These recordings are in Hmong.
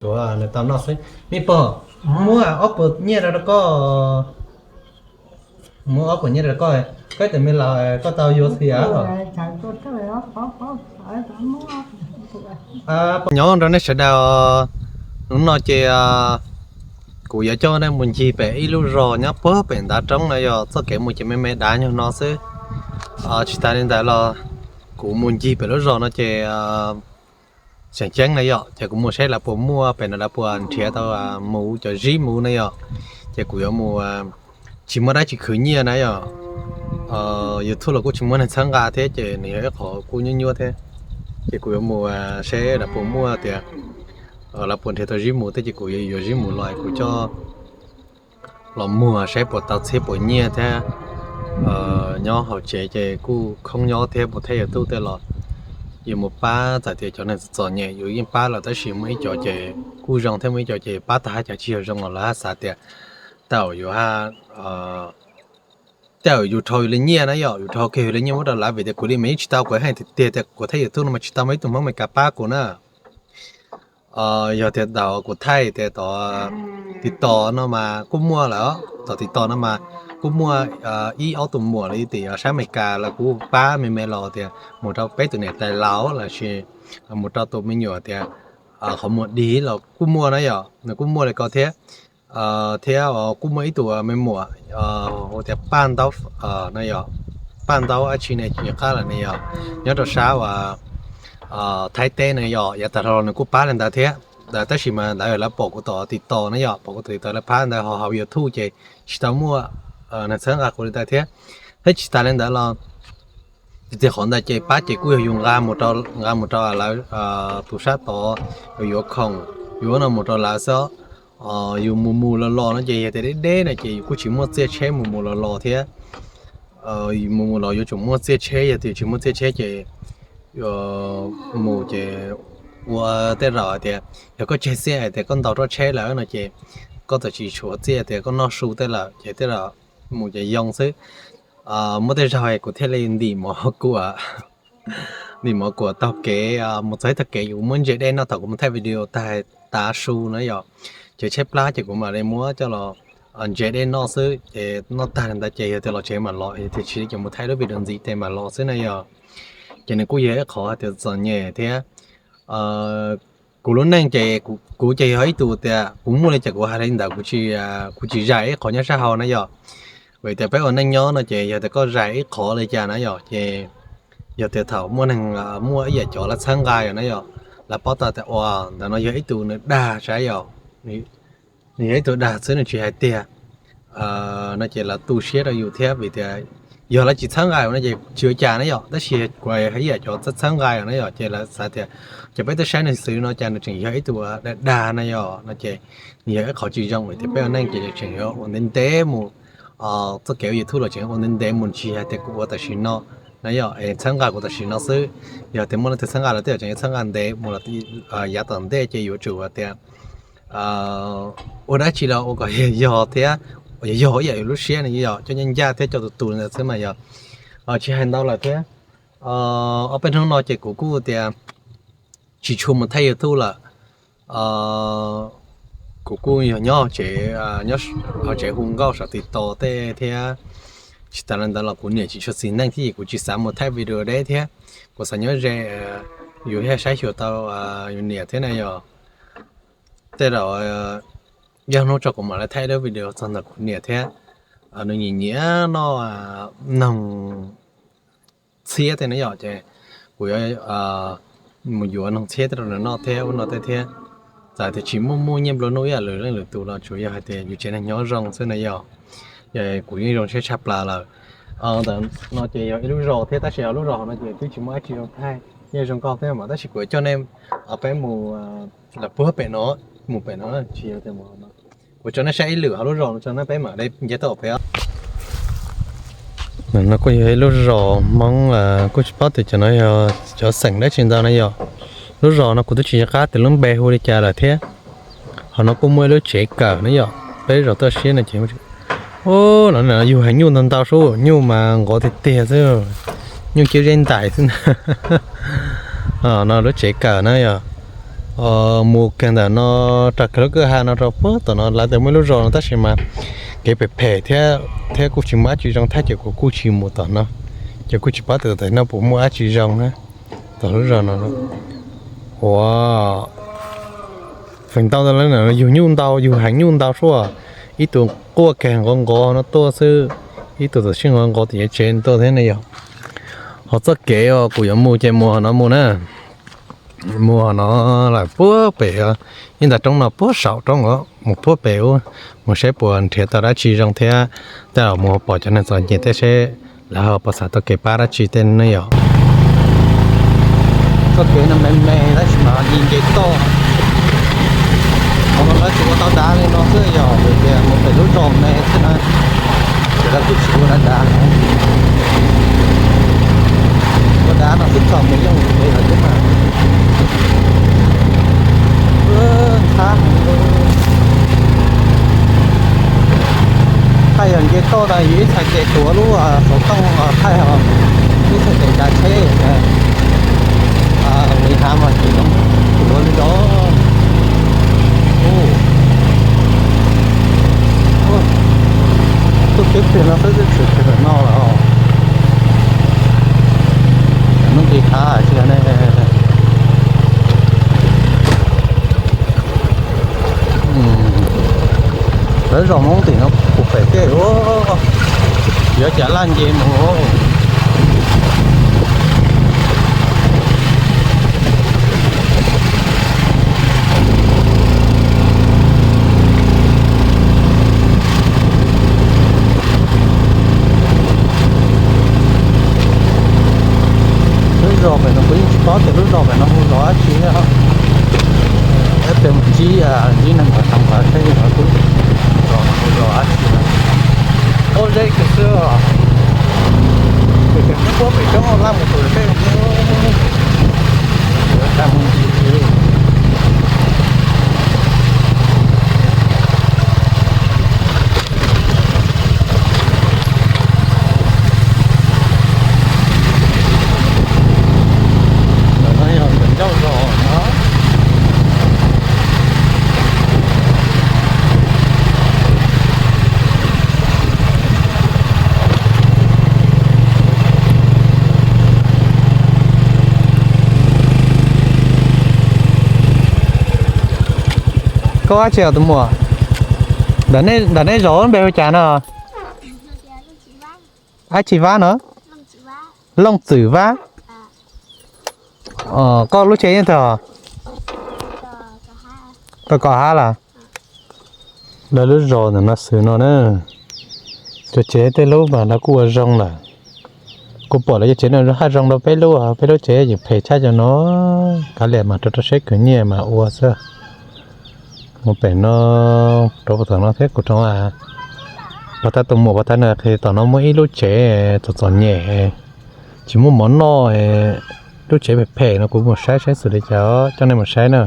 Tuav nws tau noj xwb. Me pog, muab ob puas nyiaj rau koj, muab ob puas nyiaj rau koj, koj tus me laus koj tau yuav thiab. Nyob rau nej sawv daws, hnub no ces kuv yuav coj nej mus ncig pem ib lub zos nyob puag pem ntav roob no yog txoj kev mus ces me me dav nyuag no xwb. Tsis tas li ntawd los kuv mus ncig pem lub zos no ces tseem ceeb na yom, ces kuv mus saib lawv puas muaj pem no, lawv puas nrhiav tau mus cov zib mus na yom. Ces kuv yuav mus, tsis muaj dab tsi khwv nyiaj na yom. YouTube los kuj tsis muaj neeg txhawb nqa thiab ces nws yog ib qho kuj nyuaj nyuaj thiab. Ces kuv yuav mus saib lawv puas muaj tias lawv puas nrhiav tau zib mus thiab ces kuv yuav yuav zib mus los kuv coj los muag saib puas tau txhiab puas nyiaj thiab. Nyob hauv tsev ces kuj khoob nyob thiab, mus thaij YouTube tej los yuav mus pab, txawm tias cov neeg txom nyem yus yeej pab lawm tab sis muaj ib co ces kuj zoo thiab muaj ib co ces pab tag hab cas tsis yog zoo los lawv haj xav tias tej zaum yus, tej zaum yus rho yus li nyiaj na yom, yus rho kiag yus li nyiaj muab rau lawv vim tias kuv li mas yeej tsis tau, kuv hais tiag tiag tias kuv thaij YouTube no mas tsis tau muaj ib tug Hmoob Amelikas pab kuv na. Yog tias thaum kuv thaij tias tom TikTok no mas kuj muaj lawm, tom TikTok no mas kuj muaj ib ob tus muam li tim sab Amelikas los kuj pab me me los tias mus rau peb tus niam tais laus los sis mus rau tus me nyuam tias qhov muag dig los kuj muaj na yom, nws kuj muaj li ko thiab. Thiab kuj muaj ib tug me muam hu tias Paj Ntaub no yom, Paj Ntaub dab tsi ne tsis nco qab lawm ne yom, nyob rau sab uas Thaib teb na yom, yav tas los nws kuj pab li ntawd thiab. Tab sis mas ntawd lawv pom kuv tom TikTok na yom, pom kuv tom TikTok lawv pab ntawd ho hauv YouTube ces tsis tau muaj neeg txhawb nqa kuv li ntawd thiab. Thiab tsis tas li ntawd los tiag tiag qhov ntawd ces pab ces kuj yog yus nqa mus rau, nqa mus rau lawv tus sab tod, yuav yuav khoom, yuav no mus rau lawv xwb. Yus mus mus los los no ces yog tias deb deb no ces yus kuj tsis muaj txiaj tsheb mus mus los los thiab. Mus mus los yuav tsum muaj txiaj tsheb, yog tias tsis muaj txiaj tsheb ces mus ces ua tej zaum hais tias yog koj tseg txiaj hais tias koj ntaus roj tsheb lawm no ces koj txawm tsis tshuav txiaj tias koj noj su tej lawm ces tej zaum mus ces yoo xwb. Muaj tej zaug kuv thiaj li ntim mov kuam, ntim mov kuam taug kev mus txog ib tag kev yus muab ntses dej noj. Thaum kuv mus thaij video tag tav su na yom, ces tshaib plab ces kuv mam li muab coj los ntses dej noj xwb ces noj tag li ntawd ces yog tias los tsev mam los, yog tias tsis li ces mus thaij lub video ntxiv ces mam los xwb na yom. Ces nws kuj yog ib qhov tias txom nyem thiab. Kuv lub neej ces kuv ces yog ib tug tias kuv muaj li cas kuv hais li ntawd, kuv tsis zais ib qhov nyob sab hauv na yom. Vim tias peb ua neej nyob no ces yog tias koj zais ib qhov li cas na yom ces yog tias thaum muaj neeg, muaj ib yam cov lawv txhawb nqa yom na yom, lawv paub tau tias ua ntawm no yog ib tug nws dag sav yom, nws yog ib tug dag xwb nws tsis hais tiag no ces lawv tu siab rau yus thiab. Vim tias yog lawv tsis txhawb nqa no ces tsis ua cas na yom, tab sis kuv yog ib yam cov txhawb nqa yom na yom ces lawv xav tias ces peb twb saib nws xwb no cas nws tseem yog ib tug dag dag na yom no ces nws yog ib qhov tsis zoo. Vim tias peb ua neej ces tseem yuav ua ntev ntev mus, txoj kev ua YouTube los tseem ua ntev ntev mus, tsis hais tias kuv ua tam sim no na yom, es txhawb nqa kuv tam sim no xwb. Yog tias muaj leej twg txhawb nqa los tej zaum tseem yuav txhawb nqa ntev mus los yav tom ntej ces yuav tsum tias ua dab tsi los ua kom yog thiab, yog yog ib yam yus lub siab ne yom, coj ncaj ncaj thiab coj tus tus li ntawd xwb mas yog tsis hais ntau lawm thiab. Ob peb hnub no ces kuv kuj tias tsis tshua mus thaij YouTube lawm. Kuv kuj yog nyob tsev, nyob hauv tsev hu nkauj saum TikTok tej thiab. Tsis tas li ntawd los kuv niam tsis tshua xis neej thiab ces kuv tsis xav mus thaij video deb thiab. Kuv xav nyob ze yus thiaj saib xyuas tau yus niam thiab na yom. Tej zaum ib hnub tso kuv mam li thaij lub video txog ntawm kuv niam thiab. Nws nyiam nyiam noj noog txhiab tej na yom, ces kuv yuav mus yuav noog txhiab tej rau nws noj thiab ua no tej thiab. Txawm tias tsis muaj muaj nyiaj nplua nuj ib yam lwm leej lwm tus los tsuas yog hais tias yus tsev neeg nyob zoo xwb na yom. Kuv yeej zoo siab tshaj plaws lawm. Ntawm no ces yog ib lub zos thiab tab sis hauv lub zos no ces twb tsis muaj dab tsi zoo thaij, yeej zoo nkauj thiab mas tab sis kuv yuav coj nej peb mus lawm puag pem no, mus pem no tsis yog tias mus no. Kuv tso nej saib ib lwm hauv lub zos no tso nej peb mam li nce tau pem. No kuj yog ib lub zos Hmoob, kuj tsis paub tias cov no yog cov xeem dab tsi ntau na yom. Lub zos no kuv twb tsis nco qab tias lub npe hu li cas lawm thiab. Hauv no kuj muaj ib lub tsev kawm na yom, peb zos toj siab no ces no yus heev nyuj ntau ntau sub, nyuj mas nqov tiag tiag xwb, nyuj ciab zeb ntais xwb na. No lub tsev kawm na yom. Mus kiag ntawm no, rau kiag lub kwj ha no rau puag tom no, lawv tias muaj ib lub zos no tab sis mas kev phem phem thiab, thiab kuj tsis muaj dab tsi zoo thiab ces kuv kuj tsis mus tom no, ces kuj tsis paub tias tam no puas muaj dab tsi zoo na. Tom lub zos no, ua, feem ntau yug nyuj ntau, yug heev nyuj ntau suaj, ib tug quaj kiag nqov nqov no tuaj xwb, ib tug tam sim nqov nqov tim tsev tuaj thiab ne yog. Ho txoj kev uas kuv yuav mus ces mus ho no mus na. Mus ho no lawm puag pem, ib ntag roob no puag saum roob os, mus puag pem ub, mus saib puas nrhiav tau dab tsi zoo thiab, tej zaum mus pom cov neeg txom nyem thiab seb lawv ho puas xav tau kev pab dab tsi tej ne yom. Txoj kev no me me tab sis mas nce nce toj, hauv no lawv tsis ua tau dav li no xwb, yog vim tias mus pem lub zos me xwb na, ces lawv kuj tsis ua dav dav, ua dav no xwb txom me yooj yim lawm thiab mas. Ntxhab, thaij yog nce toj tas yus ib txhais tes tuav lub xov tooj thaij, ib txhais tes tsav tsheb, nqis hav mas tsis zoo tuav li los. Tuaj kiag pem no xwb twb tshwm kiag ntawm no lawm. Hnub nqis hav tsis ne. Lawv zos Hmoob tim no puas phem tej, yuav cas laj nce mus. Lub zos pem no kuv yeej tsis paub tias lub zos pem no hu zos dab tsi thiab. Ib pliag mus ntsib, ntsib neeg uas tau nqa tsheb los twb zos no hu zos dab tsi. Pob zeb kawg xwb os. Pem puab pem coob laj mus tus peb. Ntawm no yog ntawm ncauj zos no. Koj dab tsi os tus muam? Ntawm nej zos lub npe hu cas no? Dab tsi Vab no? Looj Txwm Vab. Koj lub tsev nyob twg? Koj Kom Hab los? Lawv lub zos ntawm no xwb no na. Cov tsev tej lub mas lawv kuj ua zoo lawm. Kuv pom lawv cov tsev no haj zoo rau peb lub, peb lub tsev yeej phem tshaj cov no. Kav liam mas rau rau siab khwv nyiaj mas ua xwb. Mus pem no, rau puag tom no thiab kuv rov pab tab tus muam pab tab nws qhia tom no muaj ib lub tsev txom txom nyem, tsis muaj mov noj, lub tsev phem phem no kuv mus saib saib xws li cas, coj nej mus saib na.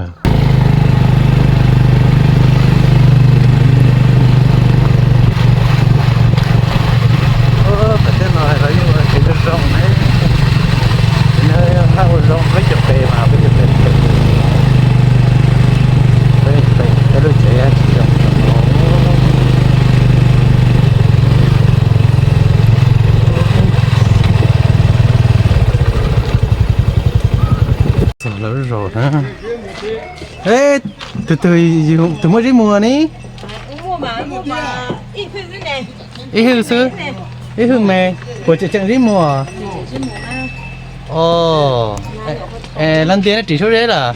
Tam tej no lawv yeej ua kev zoo zoo ne, haj ua zoo peb cov pem mas peb cov pem, peb lub tsev tsis zoo. Lawv zos na. Tus twg, tus muaj zib muag ne? Ib hwj xwb, ib hwj me, puas tseem tseem zib muag? Laj ntiag, neb ris suab zeb lawm?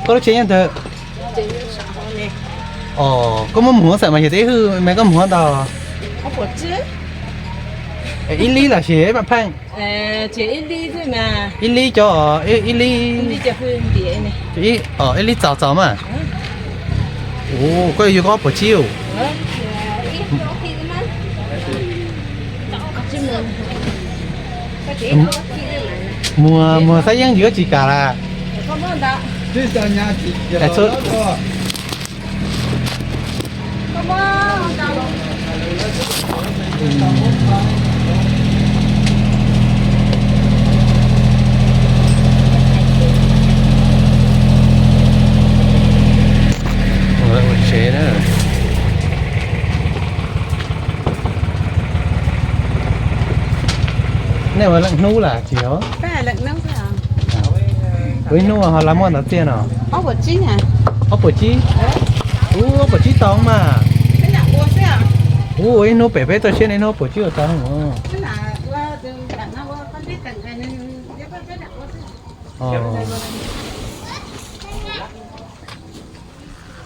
Koj lub tsev nyob twg? Koj muab muag xwb mas yog tias ib hwj me koj muag ntau? Ib lib los sis ib pheej? Ib lib cov, ib lib, ib lib txaus txaus mas. Koj yuav koj ob puas tsib? Muag, muag xab yeeb yuav tsis kam las. Nej ua leej hnub las tsis yog? Ua ib hnub ho lawv muaj ntau txiaj no? Ob puas tsib. Ub, ob puas tsib tau mas. Ub, ua ib hnub pem peb toj siab ne, ib hnub ob puas tsib ua tau.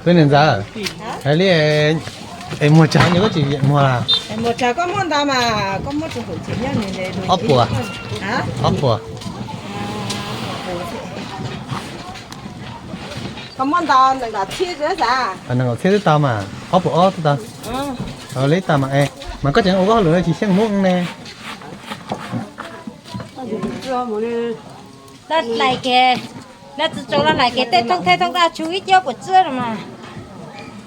Peb niam ntxawm, hais li es muag tsawg nyob koj tsis muag? Ob puas, ob puas. Nees nkaum txhiab twb tau mas, ob puas ob twb tau. Li tau mas, mas koj tseem ua koj hauj lwm tsis xyeej Hmoob ne. Lawv tsis tsaus los hlais kev tej thooj thej thooj daj tsuag ib cib puas tsuab no mas.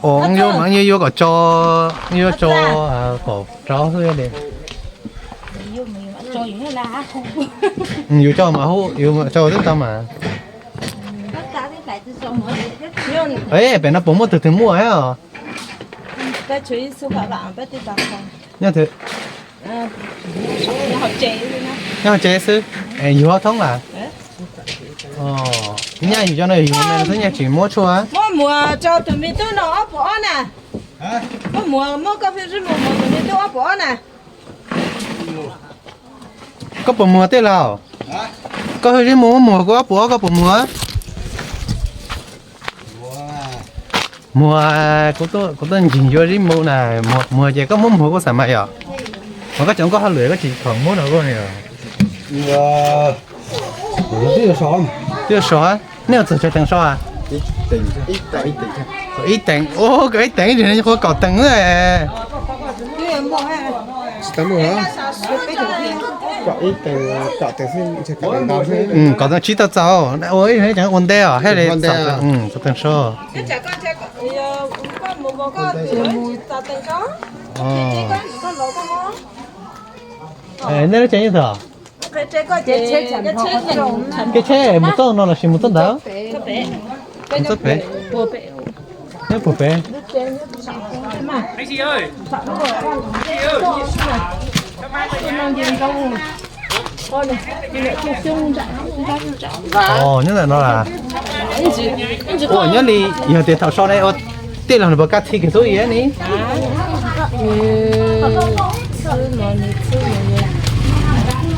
Ua yuav mas yuav yuav kom tso, yuav tso kom rov xwb li. Yus tso mas hu, yus tso twb tau mas. Pem no puas muaj twg twg muaj os? Nyob tsev xwb, yuav thoob las? Nyaj yus cov no yus me xwb nyaj tsis muab tshuaj. Muab muag rau tus me tub no ob puas ob na. Muab muag, muab koj pheej zib muag muag tus me tub ob puas ob na. Koj puas muag tej laus? Koj pheej zib muag muab muag kuv ob puas ob koj puas muag? Muag, kuv tuaj ncig yuav zib muag na, muag ces koj muab muag kuv xam mas yom. Mas koj tseem ua koj hauj lwm koj tsis txhob muab rau kuv ne. Twb yuav so, nej ua txog tsawg teev so? Ib teev, ua koj ib teev ib tug ne nyuam qhuav kaum teev. Kaum teev tsib tau txaus, ua ib tug ne ua ntej os, thiaj li txog teev so. Nej lub tsev nyob twg? Kev tsheb mus txoj no los sis mus txoj ntawd? Mus txoj pem. Neb puag pem. Nyob ntawm no las. Ua nyob li yog tias thaum so ne ua tij laug nws puas kaj txhij kiag tub i ne?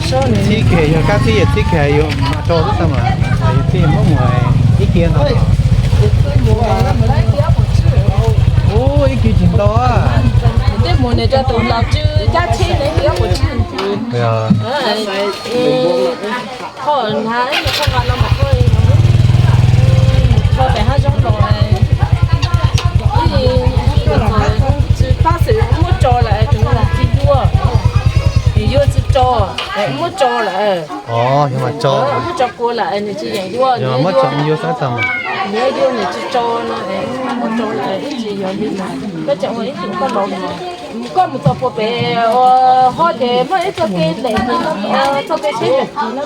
Txhij kiag, yog kaj txhij yog txhij kiag yus mam tso xwb tau mas, yus txhij muab muag ib kiag ntau. Ub, ib kiag tsis ntau. Tej mus nws rau tus los tsw cab tsheb ne. Qhov na, qhov no mas kho pem hav zoov los, tsis pab xwm muab tso lawm, tsis yuav, yuav tsis tso, muab tso lawm, muab tso kua lawm nws tsis yeem yuav, yuav xav tau mas, yuav yuav nws tsis tso no, muab tso lawm ib tsis yog li mas koj tseem ua ib tug koj los, koj mus txog puag pem ua hov ces muaj ib txoj kev daim, txoj kev tsheb daim no,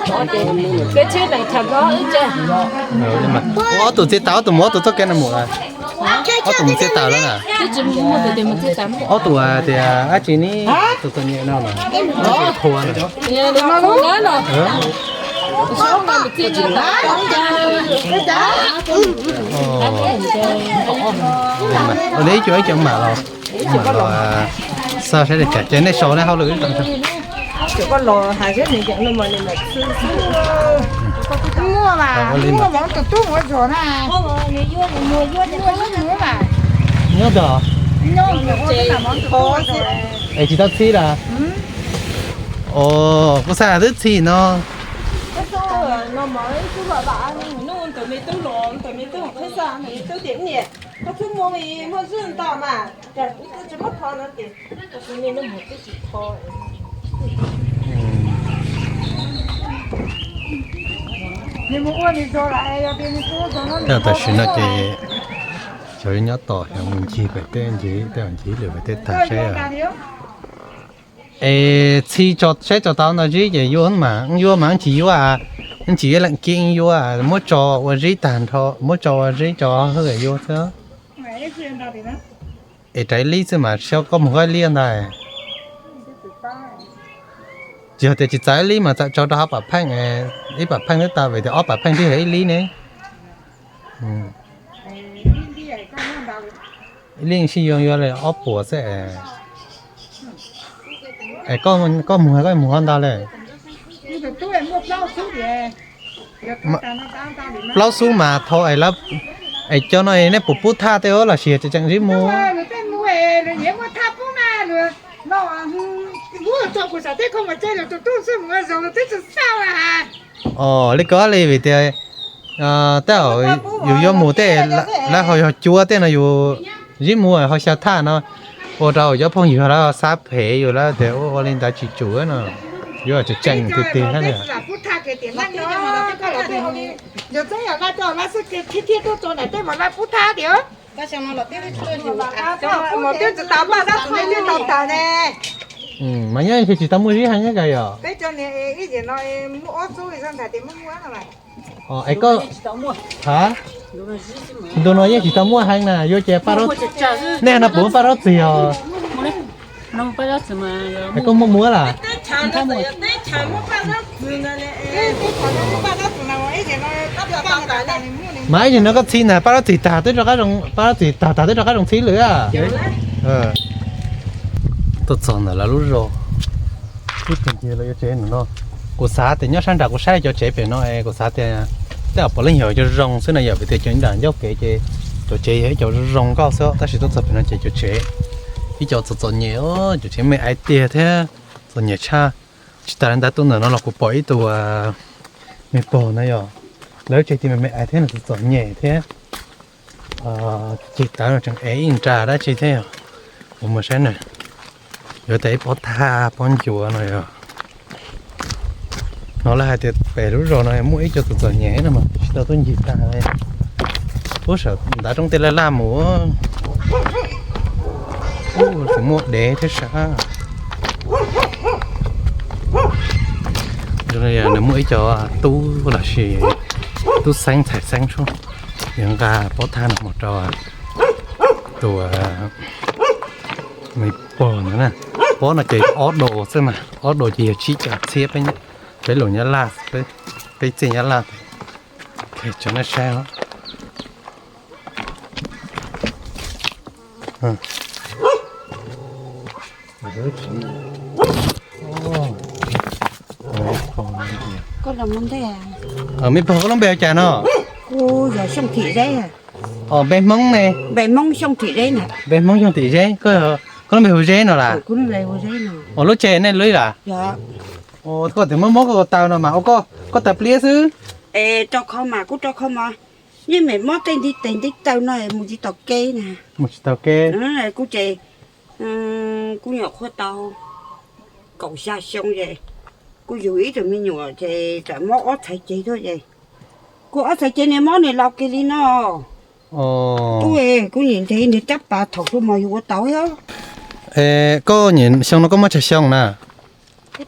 kev tsheb daim tham no ib tse. Ua ob tug txiv tas, ob tug mus ob tug txoj kev no mus. Ob tug mus txiv tas lawm na. Ob tug tias dab tsi ne, tus txom nyem no mas, thua na. Ua li ib co ib co mam los, mam los xav saib li cas ces nej sau nej hauj lwm. Muaj mas, muaj mas tus tub mus zos na. Nyob tod. Es tsis tau txhij lawm. Os, kuv xav twb txhij no. Tam sim no ces cov nyob tom xyov mus ncig pem teb, ncig tej ncig lwm pem teb tag seb. Es txhij tso saib tso tau ntau zib ces yuav mas, yuav mas tsis yuav, tsis yuav leej kiv yuav, muab tso ua zib tag nrho, muab tso ua zib tso hwj yuav xwb. Es rav ib lib xwb mas xyov koj mus koj ib lib ntag. Tsis yog tias tsis txaus ib lib mas txawm tso rau hauv pam pheej, ib pam pheej twb tau vim tias ob pam pheej twb yog ib lib ne. Ib lib sib yuav yuav li ob puas xwb. Es koj mus, koj mus ho ntau li. Plaub xub mas thov es, es cov no nej puas pub thaj tej los sis tseem zib mu? Os, li ko li vim tias tej zaum yus yuav mus tej lawv ho yog cuab tej no yus zib mu ho xyaw thaj no, ua rau cov phooj ywg lawv xav phem yus lawm tias ua li ntawd tsis tsum no, yuav tseem tseem tiag tiag thiab li. Mas nyob tsis tau muaj zib heev nyob kawg yom. Es koj, ha, ntu no yeej tsis tau muaj heev na, yuav ces paj rau, nej no puas muaj paj rau txim os? Es koj muaj muab lawm? Mas ib zaug no koj txhib ntawm paj rau txim tag twb rov qab zoo, paj rau txim tag tag twb rov qab zoo txhib lawm. Tuaj txog ntawm lawv lub zos, lub tsev ces lawv yuav tsev no. Kuv xav tias nyob sab nram kuv saib cov tsev pem no es kuv xav tias tej zaum puav leej yog cov zoo xwb no yom, vim tias cov nram ncauj kev ces cov tsev yog ib co zoo nkauj xwb, tab sis tuaj txog pem no ces cov tsev ib co txom txom nyem, cov tsev me ais tiag thiab txom nyem tshaj. Tsis tas li ntawd tuaj ntawm no los kuv pom ib tug me pog na yom, lawv tsev ces me me ais thiab nws txom txom nyem thiab. Ceg tawv no tseem ev ib nra dab tsi thiab yom. Kuv mus saib na, yuav tas ib pob thaj pob ncuav no yom. No lawv hais tias pem lub zos no muaj ib co txom txom nyem no mas tsis tau tuaj ncig tag li. Ub, saum ntav roob tej laj laj mus. Ub, tseem muaj dev thiab sas. Nws muaj ib co tub los sis tub xeeb ntxhais xeeb suab yuav nqa pob thaj no mus rau tus me pog ntawd na. Pob no ces ob do xwb mas, ob do ces yog tsib caug txhiab peb lus Nyab Laj, peb txij Nyab Laj. Tso nej saib. Me pog, koj lub npe ua cas no? Npe Hmoob ne? Npe Hmoob Xyooj Thim Zeb, koj lub npe hu Zeb no las? Ua lub tsev nej lub ib las? Koj tias muab mob koj ko taw no mas, koj taw pliab xwb. Rau kho mas kuv rau kho mas, yeej meem mob tej ntiv tes ntiv taw no mus tsis taus kev na. Mus tsis taus kev. Kuv ces kuv nyuam qhuav tau kaum xya xyoo ces kuv yug ib tug me nyuam ces txawm mob ob txhais cev tuaj ces kuv ob txhais cev niag mob niag laus kiag li no. Kuv nim nrhiav niag caj pas thaum hluas mos yus ua tau thiab. Koj nyuam xyoo no koj muaj tsawg xyoo na? Rau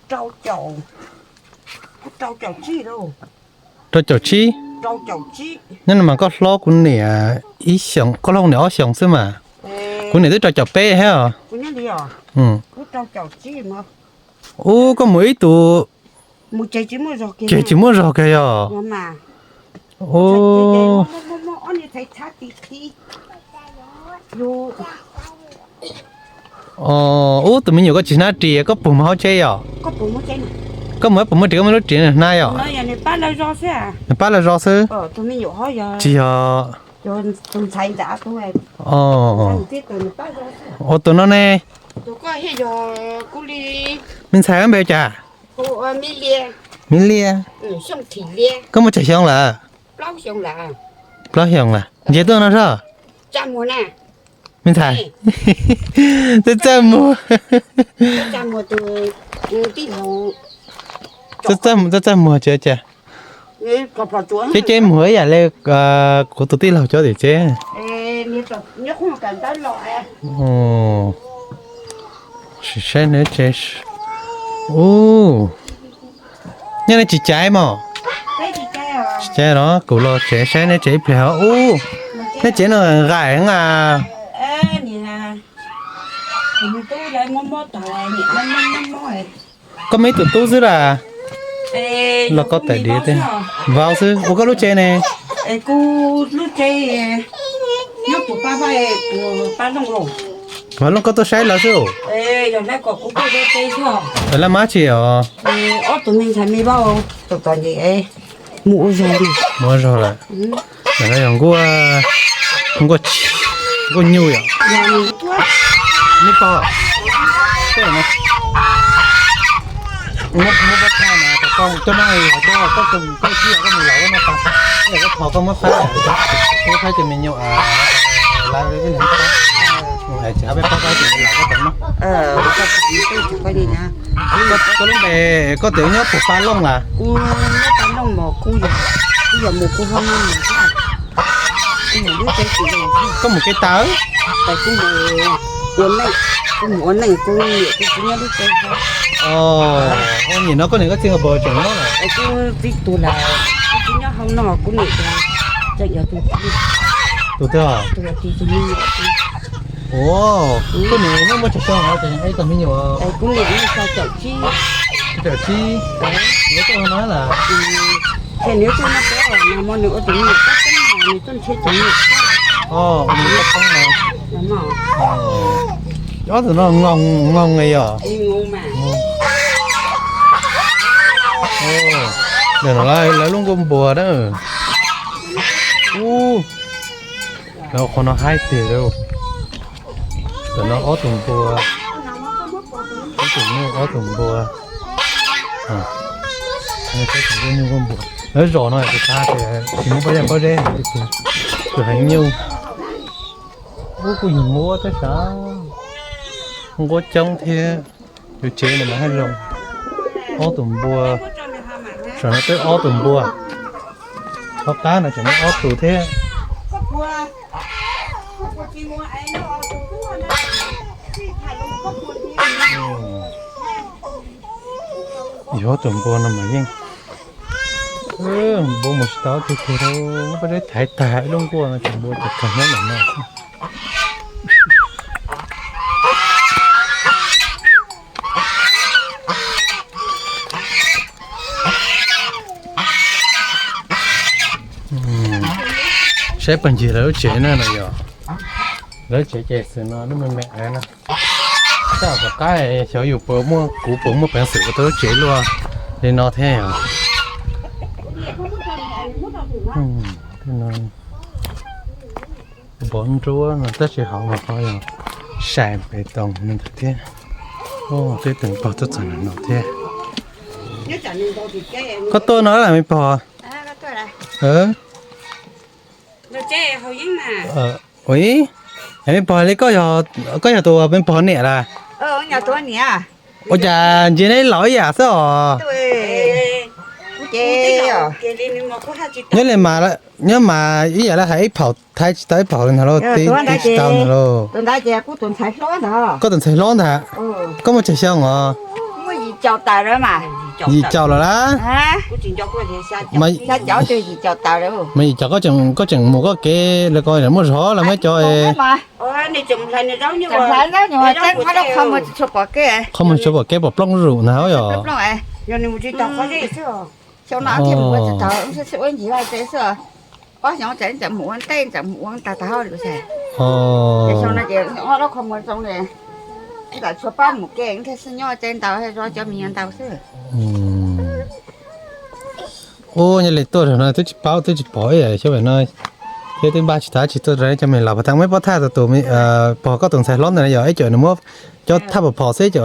caum tsib. Nyob no mas koj hlob kuv niam ib xyoos, koj hlob kuv niam ob xyoos xwb mas. Kuv niam twb rau caum peb thiab os. Ub, koj mus ib tug ces tsis muaj zog kiag yog? Ub, tus me nyuam koj tsis hnab ris koj puag mus hauv tsheb yom? Koj mus puas muaj ris, koj muaj lub ris hnab yom? Nws pab lawv zos xwb. Tsis yog. Ua tus no ne? Me ntxhais koj npe cas? Me Liaj. Koj muaj tsawg xyoo lawm? Plaub xyoos lawm. Nce tuaj no soj. Me ntxhais, txawj txawj muag. Txawj txawj muag tsis cas. Ceb ceb muag ib yam li kuv tus tij laug cov tim tsev. Sim saib neb tsev. Ub, nyob nej tsis caiv mog? Tsis caiv los kuv los tsev saib neb tsev ib pliag os. Ub, neb tsev no nqaim heev a. Koj muaj ib tug tub xwb las? Los koj tais diav tiag. Vauv xwb. Ua koj lub tsev ne? Vauv Looj koj tuaj saib lawv xwb. Lawv laj mab tsi os? Mus ua zog lawm. Ntawm no yog nkuaj, nkuaj nyuj yom. Nej pog, muab pab thaj na, koj coj no, koj koj ib yam koj mus laus koj noj pas, ib yam koj thov koj muab faib, muab faib cov me nyuam, lawv tsis hab peb pab faib ces laus koj tau noj. Koj lub npe, koj tias nyob puag Paj Looj las? Koj mus kev tawv? Nim no koj niam koj txiv nkawd puas tseem nyob lawm? Tus twg? Koj niam neb muaj tsawg xyoo os, ib tug me nyuam? Tsib caug tsib. Nyob tuaj no las? Ob tug no ngoo yom? Lawv lub nkuaj npua na. Ub, lawv qhov no haib tiag. Tam no ob tug npua, ob tug npua, ob tug npua. Lawv zos no tus tag tsis muaj pob zeb pob zeb, tus heev nyuj. Ub, kuj yog nquab thiab sav, nquab coob thiab. Yus tsev no mas haj zoo. Ob tug npua, saum no twb ob tug npua. Qhov qab no tseem muaj ob tug thiab. Yog ob tug npua no mas yeej, npua mus tsis tau tus twg, muab pob zeb thaiv tag ib lub nkuaj no ces npua ces kawg nyob ntawm no. Saib puas ncig lawv lub tsev na no yog. Lawv lub tsev ces xwb no lub me me na. Taj tom qab xyov yus puas muaj, kuv puas muaj peev xwm ua tau lub tsev luaj li no thiab yom. Pov nruab no tab sis hauv mas ho yog sai pes toos no ntawd thiab. Twb teem pog tuaj txog no thiab. Koj tuaj no las me pog? Ua ib, me pog li, koj yog tus me pog niam las? Ua cas ntsia neb laus ib yam xwb os? Nyob li mas, nyob mas ib yam li hais ib phaum thaiv tsis tau ib phaum li ntag lauj, tib tsis tau ntag lauj. Koj tus ntxhais hlob ntag, koj muaj tsawg xyoo os? Yim caum lawm lab? Mas yim caum koj tseem mus koj kev lawv ko muaj zog los muaj cov. Qhov muag tsis tshua pom kev pom plooj zuj zus ntag yom. Ob xyoo ces tseem mus ua ntej tseem mus ua tag tag li. Ces xyoo no ces ob lub qhov muag zoo li, tseem tshuav pab mus kev thiaj xwb, nyob tsev ntau zov cov me nyuam ntau xwb. Ub, nyob li tuaj zaum no twb tsis paub twb tsis pom ib yam xyov no, thiab twb npaj tsis tas tsis tuaj rau cov me laus pov thaj, muab pov thaj tus tus pog koj tus ntxhais hlob ntawd na yog ib co nws muab cov thaj pom phom xwb, cov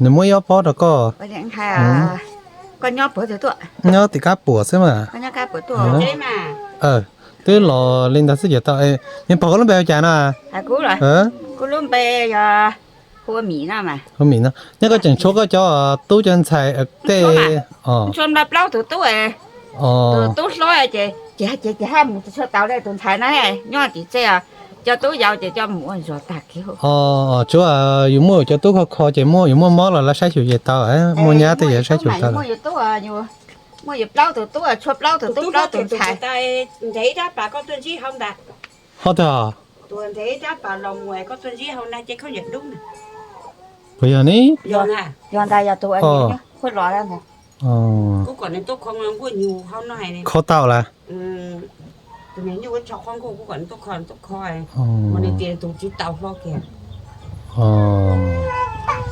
nws muab ib ob pob rau koj. Nyob tim kab puam xwb mas. Twb los li ntawd xwb ces tau. Nws pog koj lub npe hu cas no? Hu Mim no. Nyob koj tseem tshuav koj cov tub cov ntxhais tej? Tshuav plaub tus tub. Tus tub hlob ces ces ces haj mus tsis tshua tau li, tus ntxhais no nyob tim txej, cov tub yau ces coj mus ua zog tag kev. Tsuav yus muaj yus cov tub kho kho ces muaj yus muaj mob los lawv saib xyuas ces tau, muaj nyab tej yus saib xyuas tau. Muaj yus plaub tus tub, tshuav plaub tus tub plaub tus ntxhais. Ho twg? Puas yog ne? Yog ntag, yog tus khuj los. Kho tau las?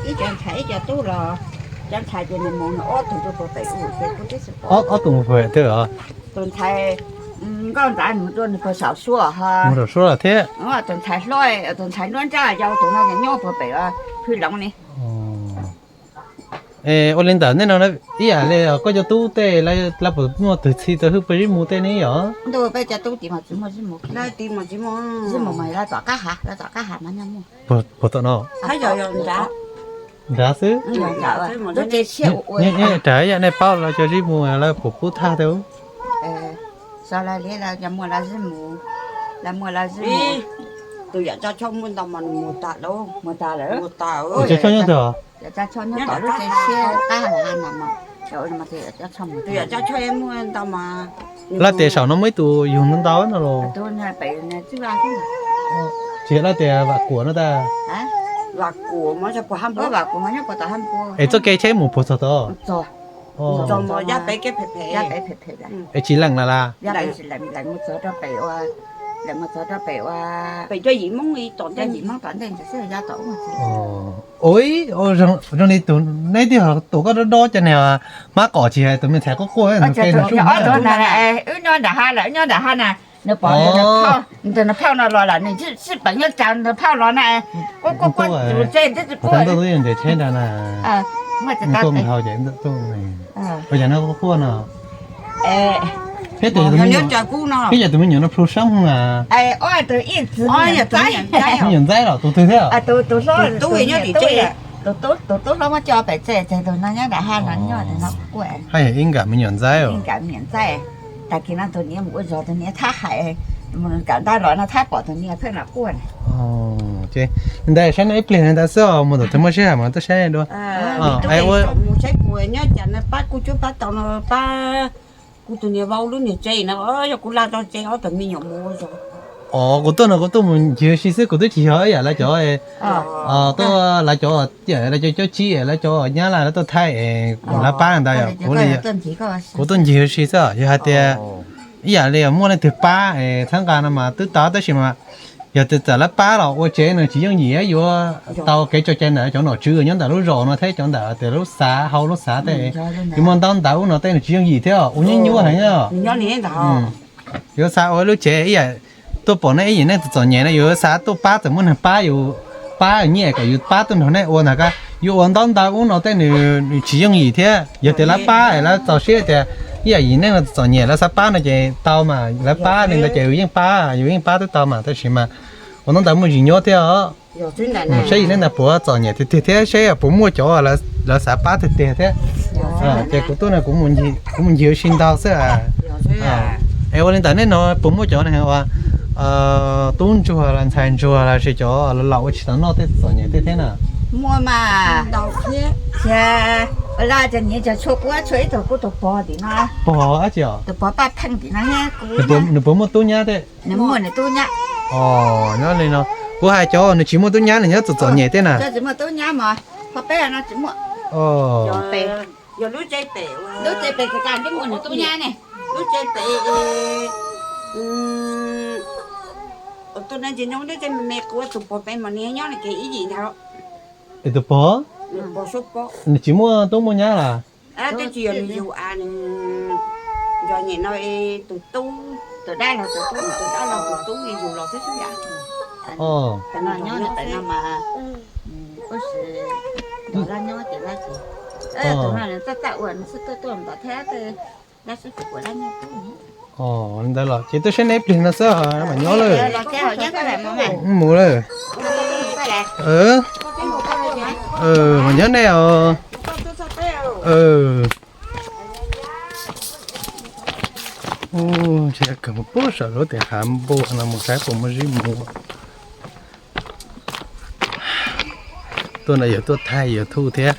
Ib co ntxhais ib co tub los, cov ntxhais ces nws mus nws ob tug rau puag pem u. Ob tug mus puag pem twg os? Tus ntxhais nkauj ntawd mus rau nws puag saum suab ho. Mus saum suab thiab. Tus ntxhais hlob, tus ntxhais nruab nrab yau tus no nyob puag pem Hwj Loov ne. Es ua li ntawd nej no ib yam li koj cov tub tej lawv puas muaj tug txhij tau hwj puas zib mus tej ne yom? Peb cov tub tim mas tsis muaj zib mus, zib mus mas lawv tom qab hav, lawv tom qab hav mas nyob muaj. Puag tom no? Nrad xwb. Ras yam nej paub lawv cov zib mus lawv puas pub thaj tau? Xyov lawv li, lawv muaj lawv zib mus, lawv muaj lawv zib mus. Tus yam Tsab Choj muaj ntau mas nws mus tas lawm. Mus tas lawm. Tus Tsab Choj nyob twg? Yam Tsab Choj nyob tom lub tsev siab qab hav no mas. Tus yam Tsab Choj muaj ntau mas. Lawv tias saum no muaj ib tus yug ntau ntau no los. Tsis yog lawv tias Vam Kuam no tas? Vam Kuam mas nyob puag hab npua. Es txoj kev tsheb mus puag txog tod? Txog. Es tsis lees lawm las? Mus txog rau pem ua, pem cov yim Hmoob tom ntej xwb, ya tom ub. Ua zoo li tus neb twb yog tus koj dob dob cov niag hmab qom tsis hais tus me ntxhais quaj quaj. Wb nyob nram hav lawm, wb nyob nram hav na, nws pom nws phauj no los lawm, nws sib peem nyob tsav nws phauj los na. Quaj quaj quaj tus tsev twb tsis quaj. Ua cas no quaj quaj no? Thiab tus me nyuam no plhu sab hwv na. Me nyuam ntxaib los tus twg thiab? Tus tub hlob muab coj pem tsev, tus no nyob nram hav no nyob no quaj. Haj yam ib nkam me nyuam ntxaib os. Tag kis no tus niam mus ua zog, tus niam thab hais, mus kawm ntawv los no thab pom tus niam pheej los quaj na. Ntawd saib no ib pliag ntawd xwb os, mus tom twg muaj sij hawm mas tuaj saib dua. Mus saib kuv nyob cas no pab kuj cuab pab tau no pab kuv tus niam vau lub niag tsev no, yog kuv laj tso tsev ob tug me nyuam mus ua zog. Os, kuv tuaj no kuv tuaj mus ncig ua si xwb, kuv twb tsis yog ib yam lawv cov, tuaj lawv cov tiam lawv cov cob tsib lawv cov nyab laj lawv tuaj thaij es lawv pab ntawd yom. Kuv tuaj ncig ua si xwb, yog hais tias ib yam li muaj leej twg pab es txhawb nqa no mas twb tau, tab sis mas yog tias txawm lawv pab los ua tsev no tsis yooj yim, yuav tau kev tso cai ntawm cov nom tswv nyob ntawm lub zos no thiab cov ntawm tias lub xav hau lub xav tej, yuav muaj ntaub ntawv ub no tej nws tsis yooj yim thiab, ua nyuaj nyuaj heev. Yuav xav ua lub tsev ib yam tuaj pom nej ib yim neej txom txom nyem no yuav xav tuaj pab, txawm muaj neeg pab yus, pab nyiaj kom yus pab tuaj nrog nej ua ntag. Yuav ua ntaub ntawv ub no tej nws tsis yooj yim thiab. Yog tias lawv pab es lawv txaus siab tias ib yam yim neej no txom txom nyem lawv xav pab no ces tau mas, lawv pab li ntawd ces yus yeej pab, yus yeej pab twb tau mas, tab sis mas ua ntaub ntawv muaj ntsis nyuaj thiab os. Saib yim neej ntawd puas txom nyem tiag tiag thiab saib puas muaj cov lawv xav pab tiag tiag thiab. Ces kuv tuaj no kuv mus ncig ua si ntau xwb. Es ua li ntawd nej no puas muaj cov uas tub ntsuag los ntxhais ntsuag los sis cov laus ua tsis tau noj tej txom nyem tej thiab na? Muaj mas, ntau thiab. Ua li cas nyias cov tshuaj kuv tshuaj ib tug kuv tus pog tim no. Pog dab tsi os? Tus pog Paj Pheej tim no. Nws puas muaj tub nyab thiab? Nws muaj nws tub nyab. Os, nyob li no, kuv hais cov nws tsis muaj tub nyab nws nyob txom txom nyem thiab na. Cov tsis muaj tub nyab mas, ho peb no tsis muaj. Yog lub tsev pem, lub tsev pem twb muaj nws tub nyab ne. Lub tsev pem, tus no ntsis nyob lub tsev me me, kuv tus pog pem mas nws nyob li kev ib yim ntag. Es tus pog, nws tsis muaj tub muaj nyab las? Twb tsis yog nws yug a, nws yog nyem no tus tub, tus dab laug tus tub, tus dab laug tus tub yug los xwb xwb yam. Nyob no mas, tus no nyob ces, tus no nws txaj txaj ua nws xwb, tuaj tuaj ntom thiab tej dab xwb kuv dab nyob tub. Os, li ntawd los ces tuaj saib neb pliag no xwb mas nyob lawm. Mus lawm. Mas nyob nej os. Ntshai kawg mus pub saum lub tias hav npua no mus saib puas muaj zib mus. Tuaj no yog tuaj thaij YouTube thiab,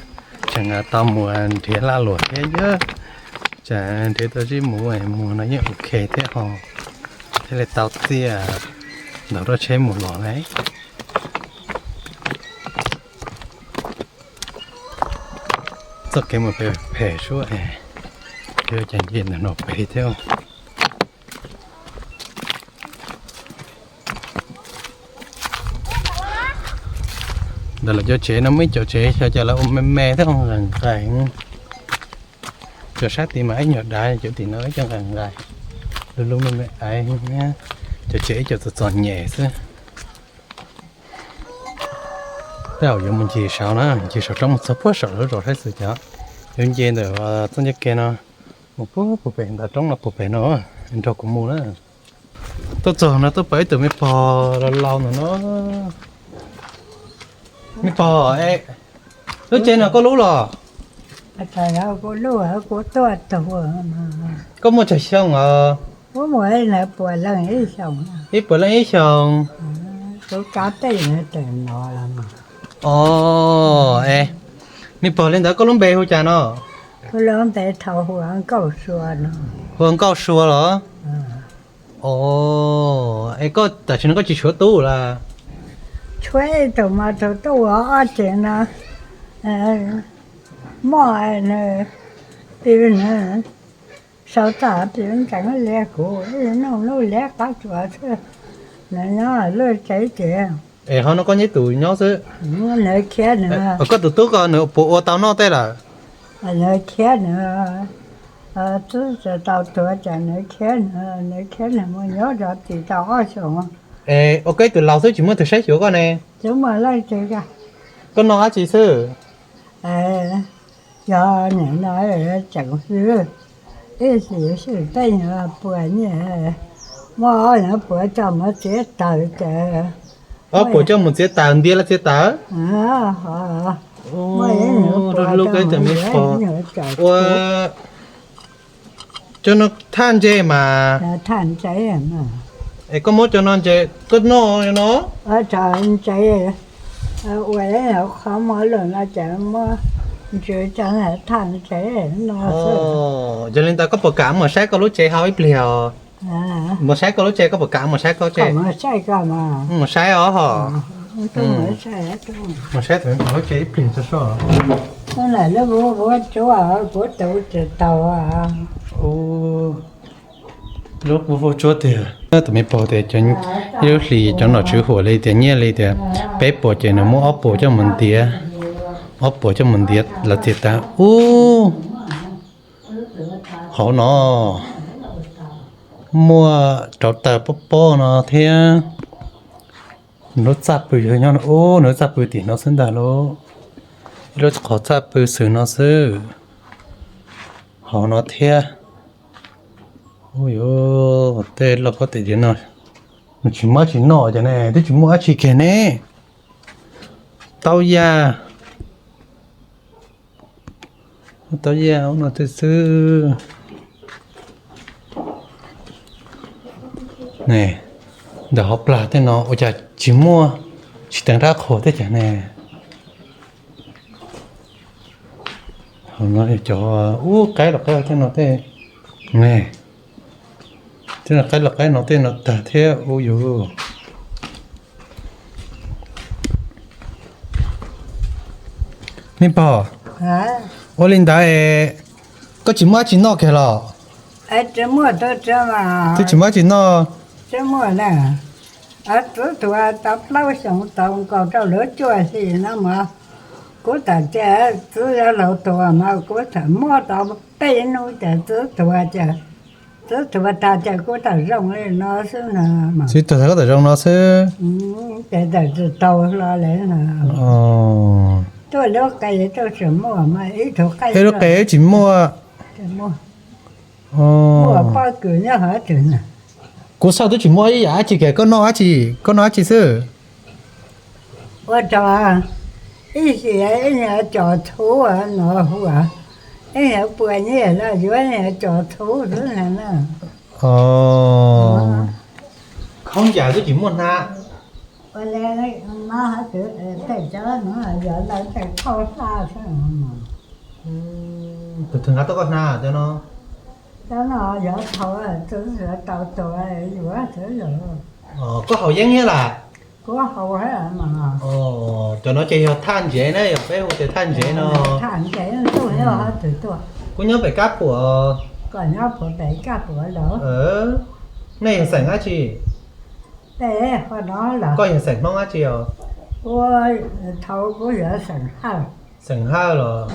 tseem tau mus nrhiav lag luam thiab yog, tseem nrhiav tau zib mus, mus no yeej ok thiab ho, thiaj li tau txiaj ntawm roj tsheb mus los lauj. Txoj kev mus pem phem suab es, yuav cas nce ntawm no pem thiab. Ntawm lawv cov tsev no muaj ib co tsev xyov cas lawv ua me me thiab nqaim nqaim. Cov sab tid mas ib nyuag dav, cov tim no ib co nqaim nqaim, lub lub me me aiv. Cov tsev ib co txom txom nyem xwb. Tej zaum yuav mus ncig saud na, ncig saum roob mus txog puag saum lub zos saib xwb cov. Yuav nce ntawm txoj ncauj ke no mus puag puag pem ntawm roob no puag pem no, nrog kuv mus na. Tuaj txog no tuaj pom ib tug me pog laus laus ntawm no. Me pog, lub tsev no koj lub los? Koj muaj tsawg xyoo os? Ib puas leej ib xyoos. Os, es, me pog li ntawd koj lub npe hu cas no? Hu Nkauj Sua los? Os, es koj tam sim no koj tsis tshuav tub lawm? Tshuav ib tug mas tus tub ua ob tsev no, muaj nws, pw nws, sau tag pw ntseev li kuv, ib nub nub li qab tsuas xwb, nws nyob lub tsev ces. Es ho no koj nyob tus nyob xwb? Nws khiav nws. Koj tus tub ko nws puas ua tau noj tej lawm? Nws khiav nws, twb tsis tau tuag ces nws khiav nws, nws khiav nws mus nyob zov tsis tau ob xyoos. Es ua koj ib tug laus xwb tsis muaj tus saib xyuas koj ne? Tsis muaj leej twg. Koj noj dab tsi xwb? Yog nim no tseem hwj, ib xyoo xwb tej nyuag puas nyiaj, muaj ob nyuag puas coj mus txiav taws ces. Ob puas coj mus txiav taws, ntiav los txiav taws? Muaj ib nyuag puas coj mus txiav taws. Ua, cov no thaj ntses mas. Es koj muab cov no ntses koj noj no? Ntses, ua ib nyuag qhov muag lawm no ces muab ntses cov no thaj ntses no xwb. Yog li ntawd koj puas kam mus saib koj lub tsev hauv ib pliag os? Mus saib koj lub tsev, koj puas kam mus saib koj tsev? Mus saib os ho. Mus saib tus me pog lub tsev ib pliag tso soj. Lub vuag tsuab tiag. Ib lub hlis cov nom tswv huam li tias nyiaj li tias peb puas ces nws muab ob puas coj mus ntiav, ob puas coj mus ntiav los txiav taws ub. Hauv no muaj rau taws pob pob no thiab. Nws lub txaj pw yog nyob no ub, nws lub txaj pw tim no xwb ntag lauj. Ib lub qhov txaj pw xwb no xwb. Hauv no thiab. Ub yuv, tej lauj kaub tes diav no nws tsis muaj dab tsi noj ces ne, twb tsis muaj dab tsi kiag ne. Tau yam, tau yam ub no tej xwb. Ne, ntawm hauv plag tej no ua cas tsis muaj, tsis teev rab qhuas tej cas ne. Hauv no cov ub qaib los qaib tej no tej, ne, tej no qaib los qaib no tej no tag thiab ub yuv. Me pog, ua li ntawd es koj tsis muaj dab tsi noj kiag los? Twb tsis muaj dab tsi noj. Txiv tuag tau plaub xyoos tau nkaus rau lub cuaj hlis no mas kuv tam cia txiv yuav laus tuag mas kuv tham muab tau peb hnub ces txiv tuag ces, txiv tuag tag ces kuv tham zoo li no xwb no. Txiv tuag tag koj tham zoo no xwb. Ces tawm tsis tau hlo li no. Tuaj lub qe tuaj tsis muaj mas ib tug qe, ib lub qe tsis muaj. Muaj pob kws nyob hauv twg na. Kuv xauj twb tsis muaj ib yam dab tsi kiag, koj noj dab tsi, koj noj dab tsi xwb? Ua rau ib xyoo ib nyuag cov txhuv no hu, ib nyuag puas nyiaj los yuav ib nyuag cov txhuv xwb na. Khaub ncaws twb tsis muaj hnab. Tus twg nqa tuaj koj hnab cov no? Cov no yog thaum txiv tau tuag yuav xwb. Koj haus yeeb thiab lawm? Kuv hau mas. Cov no ces yog thaj ntsev na, yog peb hu tias thaj ntsev no. Thaj ntsev tuaj, yog twg tuaj? Kuv nyob pem Kab Puam. Koj nyob puag pem Kab Puam los? Nej yog xeem dab tsi? Peb ho no los. Koj yog xeem Hmoob dab tsi os? Kuv, thaum kuv yog xeem Hawj. Xeem Hawj los?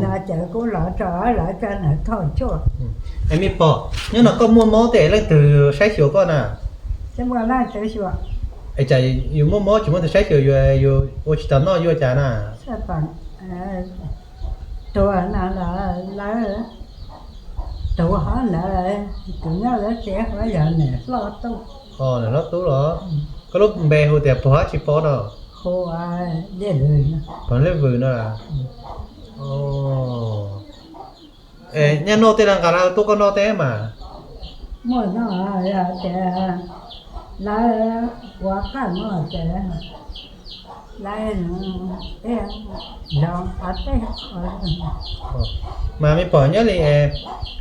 No ces kuv los rau lawv cov nws thoj tshuaj. Es me pog, nyob no koj muaj mob tej leej twg saib xyuas koj na? Es cas yus muaj mob tsis muaj tus saib xyuas, yus ua tsis tau noj yuav cas na? Tuag no los lawv, tus hov ntawd, tus nyob lawv tsev hov yog niam hlob tub. Niam hlob tub los? Koj lub npe hu tias pog dab tsi pog no? Hu Liaj Vws. Pog Liaj Vws no. Es nyob noj tej los nqa lawv tuaj koj noj tej mas? Muaj no, yog tias lawv ua qaj no ces lawv, lawv nqa tej. Mas me pog nyob li,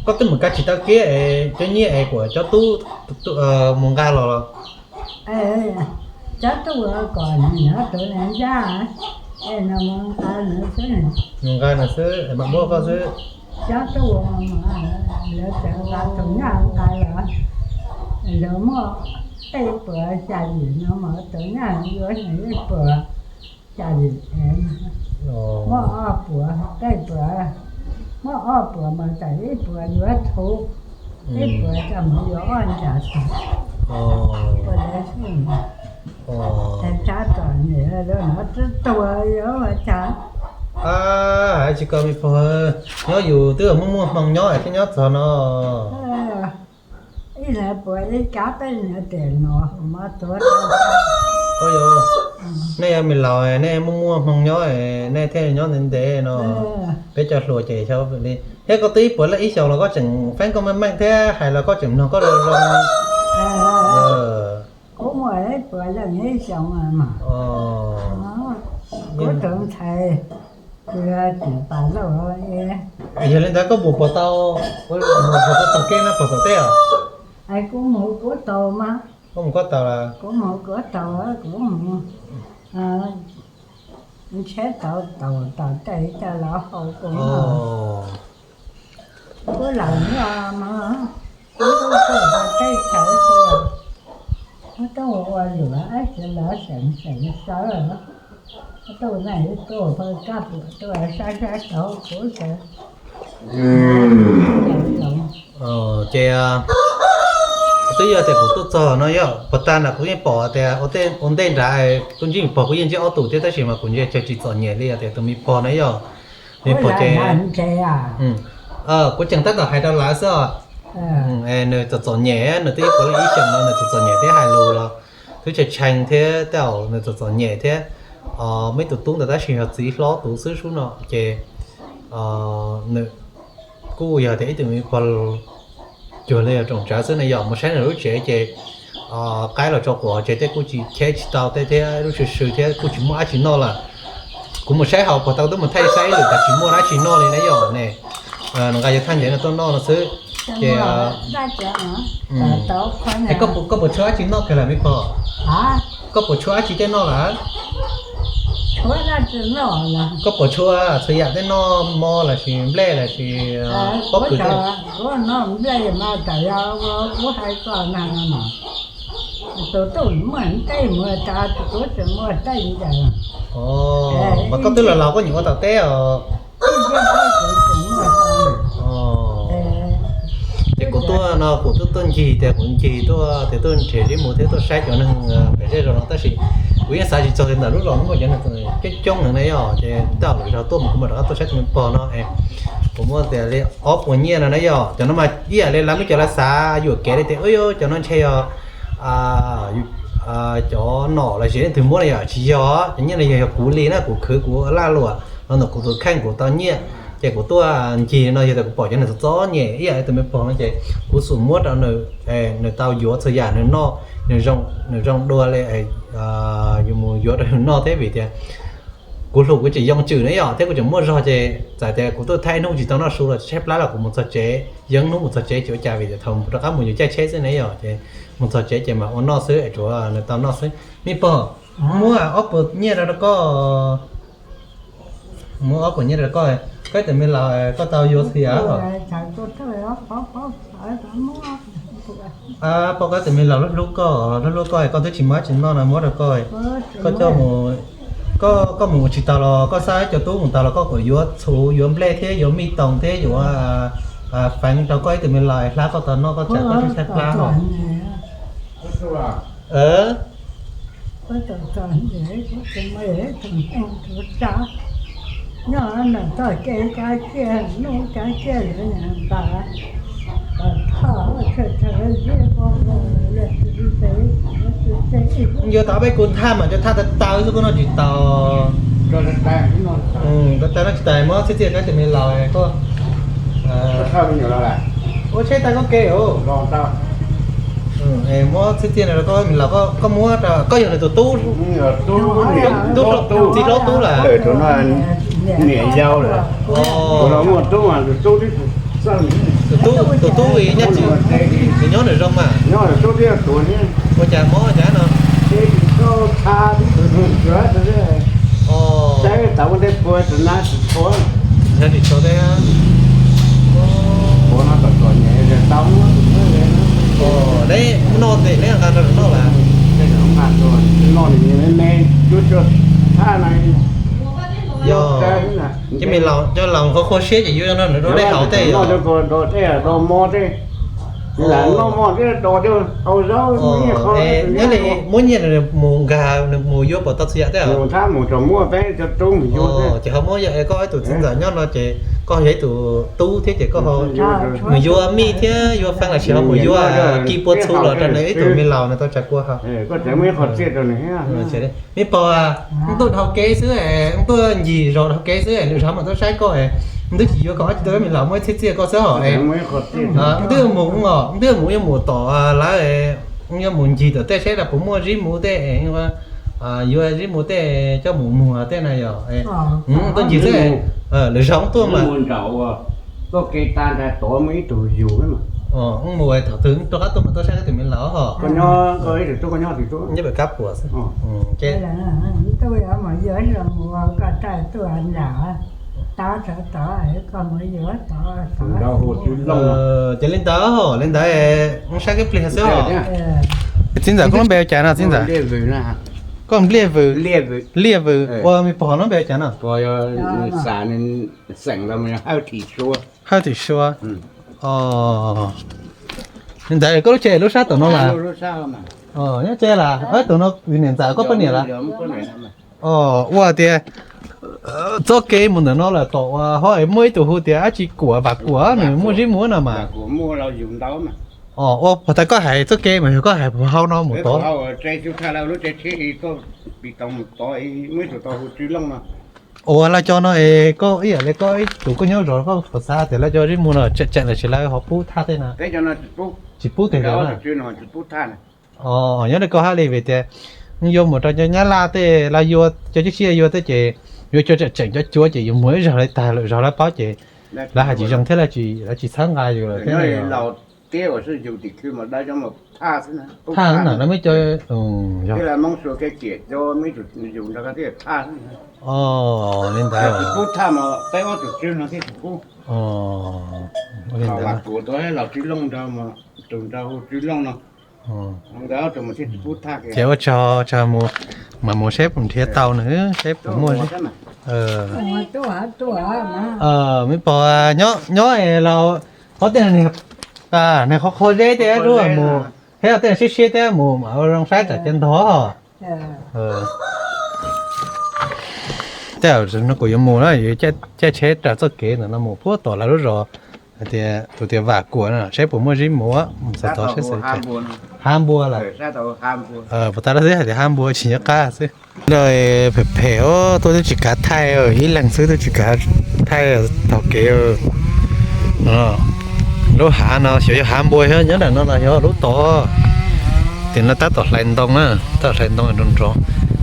koj twb mus kav tsij tau kiag es cov nyiaj es kuas cov tub mus nqa los los? Cov tub kom nws nyob tus ncaj, es nws mus nqa nws xwb. Nws nqa nws xwb, mam muab koj xwb. Cov tub, lawv tseem nqa tus nyaj nqa los, lawv muaj tej puas xya yim no mas tus nyaj yuav nws ib puas xya yim. Muaj ob puas, tej puas, muaj ob puas mas tawm ib puas yuav thuv, ib puas tso mus yuav ob ncav tag. Ua lawv xwb. Tag tshab txom nyem lawm no twb tuag yuav ua cas? Tsis koj me pog, nyob yus twb muaj muaj hmoo nyob thiab nyob txog no. Ib leeg puas ib kav, peb leeg tiam no mas tuag. Nej yog me laus, nej muaj muaj hmoo nyob, nej thiaj nyob ntev ntev no. Peb cov hluas ces xyov li. Thiab koj twb ib puas leej ib xyoos los koj tseem feeb koj meej meej thiab hais los koj tseem mloog koj zoo zoo. Kuv muaj ib puas leej ib xyoos mas. Kuv tus ntxhais tus tim pas lauj. Yog li ntawd koj mus puas tau, mus puas tau tog keb no puas tau teb os? Kuv mus kuv tau mas. Koj mus koj tau las? Kuv mus kuv tau, kuv mus ntshe tau tau tau tej coj los hau kuv. Kuv lam nyob mas, kuv tuaj hauv teb chaws xwb, kuv tuaj ua luam ib txwv los seem seem sawv, kuv tuaj neej tuaj pab kab puam tuaj saib saib rau kuv xwb. Ces twb yog tias kuv tuaj txog no yog puag ta na kuv yeej pom tias ua ntej nrad tus ntsib me pog kuv yeej ntsib ob tug thiab tab sis mas kuv ntsia cas tsis txom nyem li tias tus me pog na yog. Me pog ces kuv tseem tab tom hais rau lawv xwb os. Nws txom txom nyem, nws twb ib puas leej ib xyoos no nws txom txom nyem thiab hais lus los twb tshee tshee thiab tej zaum nws txom txom nyem thiab. Muaj ib tug tub ntawd tab sis yog txiv hlob tus xwb sub no ces nws kuj yog tias ib tug me pog cuag li yog tsoom tsawv xwb ne yom, mus saib nws lub tsev ces qaib los tso quav tsev tej kuj tsis cheb tsis tau tej thiab lub sw sw thiab kuj tsis muaj dab tsi noj lawm. Kuv mus saib hauv puag ta twb mus thaij saib ib lwm tas tsis muaj dab tsi noj li na yom ne. Nws nqa cov thaj ntev no tuaj noj no xwb. Ces koj puas tshuav dab tsi noj kiag lawm me pog? Koj puas tshuav dab tsi tej noj lawm? Koj puas tshuav txhua yam tej noj, mov los sis nplej los sis pob kws tej? Tus tuaj muaj nqaij muaj tas, tus tuaj tseem muaj nqaij ncaws. Mas koj twb los laus koj nyiam ua tom teb os. Ces kuv tuaj no kuv twb tuaj ncig tias kuv ncig tuaj tias tuaj nrhiav zeb mus thiab tuaj saib cov neeg pem zej zos no tab sis kuv yeej xav tsis txog tias ntawm lub zos no muaj cov neeg coob coob heev na yom, ces tej zaum lwm zaus tuaj mus kuv mam rov qab tuaj saib tus me pog no. Kuv muab tias li ob puas nyiaj no na yom, cov no mas ib yam li lawv muab cov lawv xav yuam kev li tias cov no ntshe yog cov nom los sis leej twg muab na yom, tsis yog, cov nyiaj no yog yog kuv li na, kuv khwv kuv laj luam los ntawm kuv tus kheej kuv tau nyiaj, ces kuv tuaj ncig no yog tias kuv pom cov neeg txom txom nyem ib yam li tus me pog no ces kuv xum muab rau nws, nws tau yuav txhua yam nws noj, nws zoo dua li yus mus yuav rau nws noj thiab vim tias Kuv hlub kuv tseem yoo tswm ne yom, thiab kuv tseem muaj zog ces txawm tias kuv tuaj thaij ib hnub tsis tau noj su los tshaib plab los kuv mus txog tsev, yeeb hnub mus txog tsev tsis ua cas vim tias thaum mus rov qab mus yuav caij tsheb xwb ne yom, ces mus txog tsev ces mam ua noj xwb es tsuav nws tau noj xwb. Me pog, muab ob puas nyiaj rau rau koj, muab ob puas nyiaj rau koj, koj ib tug me laus koj tau yuav thiab. Pog, koj ib tug me laus hlub hlub koj, hlub hlub koj, koj twb tsis muaj tsis noj no muab rau koj, koj coj mus, koj, koj mus ua tsis tau los koj xa cov tub mus tau los koj kom yuav txhuv yuav nplej thiab yuav mij toos thiab yuav feev rau koj ib tug me laus hlab koj tau noj koj tsav koj tshaib plab os. Yuav tau peb kuv thaj mas cov thaj tawv tawv xwb koj noj tsis tau. Tawv tawv noj tsis tau, muab txhiab txiaj koj ib tug me laus koj ua tsheb tau koj ke. Muab txhiab txiaj no rau koj me laus, koj muab rau koj yog nws tus tub, txiv hlob tub lawm. Niam yau lawm. Tus tub, tus tub nyob tsis, nws nyob nws zoo mas. Ua cas mob cas no? Nyob tsis tshua teb. Neb noj tes neb nqa rau noj las? Yog cov me laus, cov laus qhuav qhuav siab ces yuav noj nws rau dej haus tej yom. Nyob li muab nyiaj nws mus nkag nws mus yuav puas tau txhua yam tej os? Ces ho muab yog koj ib tug txiv ntxawm nyob no ces koj yog ib tug tub thiab ces koj ho mus yuav mij thiab yuav feev los sis ho mus yuav kis puas txhuv los rau nws ib tug me laus nws tau tsav kua ha. Me pog, wb tuaj dhau kev xwb, wb tuaj ncig zos dhau kev xwb, lwm zaus mam tuaj saib koj, wb twb tsis yuav kom ob tsis tuaj, me laus muab txhiab txiaj koj xwb hos. Wb twb mus os, wb twb mus yuav mus tom lawv, yuav mus ncig tom tej saib puas muaj zib mus tej, yuav zib mus tej coj mus muag tej na yog. Tuaj ncig xwb, lwm zaus tuaj mas. Tuaj kev tas ntawd tod muaj ib tug yug, mus thaum twg rov qab tuaj mas tuaj saib koj tus me laus hos. Nyob pem kab puas xwb. Ces li ntawd, li ntawd, saib koj pliag xwb os. Txiv ntxawm koj lub npe ua cas no txiv ntxawm? Koj Npliaj Vws. Liaj Vws, ua me pog lub npe ua cas no? Hawj Thim Sua. Li ntawd koj lub tsev lub sab tom no mas. Nyob tsev las, tus no yog niam ntxawm koj poj niam las? Ua tias txoj kev mus ntawm no lawm tom uas ho muaj ib tug hu tias dab tsi Kuam, Vam Kuam, nws muaj zib mus no mas. Ua puas tas koj hais txoj kev mas yog koj hais puag hauv no mus tod? Ua lawv cov no es koj ib yam li koj ib tug koj nyob zos koj puas xav tias lawv cov zib mus no tseem tseem los sis lawv ho pub thaj tej na? Tsis pub tiag tiag na. Nyob li koj hais li vim tias yuav mus rau cov Nyab Laj tej los yuav cov cib sib yuav tej ces yuav cov tseem tseem cov cuav ces yuav mus ib zaug li tag lwm zaus lawv paub ces lawv hais tsis zoo thiab lawv tsis txhawb nqa yus lawm thiab. Thaj na, lawv muaj cov, yog li ntawd. Ces ua tsaug, tsaug mus, mam mus saib puas nrhiav tau nws, saib puas muaj. Me pog, nyob nyob los qhov tej niag qhov qhov zeb tej mus, thiab tej siab siab tej mus mam ua zoo saib tsam cov ntog. Tej zaum no kuv yuav mus na, yuav caij tsheb raws txoj kev ntawm no mus puag tom lawv lub zos, hais tias tus tias Vam Kuam no saib puas muaj zib mus, mus txog tod saib xwb. Hav npua lawm. Puas tas lawv twb hais tias hav npua tsis nyob qab xwb. Phem phem, tuaj twb tsis kav thaij, ib leeg xwb twb tsis kav thaij taug kev. Lub hav no xyov yog hav npua, nyob nram no los yog lub tod. Tim no tab tom hlais ntoo na, tab tom hlais ntoo nrov nrov.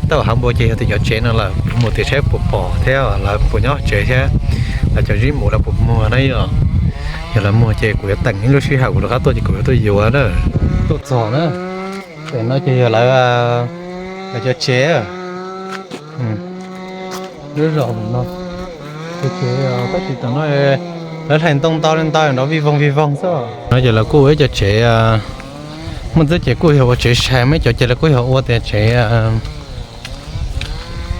Tau hav npua ces yog tias cov tsev no lawm puas muag, tias saib puas pom thiab lawv puas nyob tsev thiab, lawv cov zib mus lawv puas muag na yom. Yog lawv muag ces kuv yuav teem ib lub sij hawm kuv rov qab tuaj ces kuv yuav tuaj yuav na. Tuaj txog na, tam no ces yog lawv, lawv cov tsev. Lub zos no, ces tab sis tam no lawv hlais ntoo ntau li ntau nrov vij voog vij voog xwb. No ces lawv kuj ua ib co tsev, muaj ntxwb ces kuj yog ua tsev sai, muaj ib co ces lawv kuj yog ua tias tsev,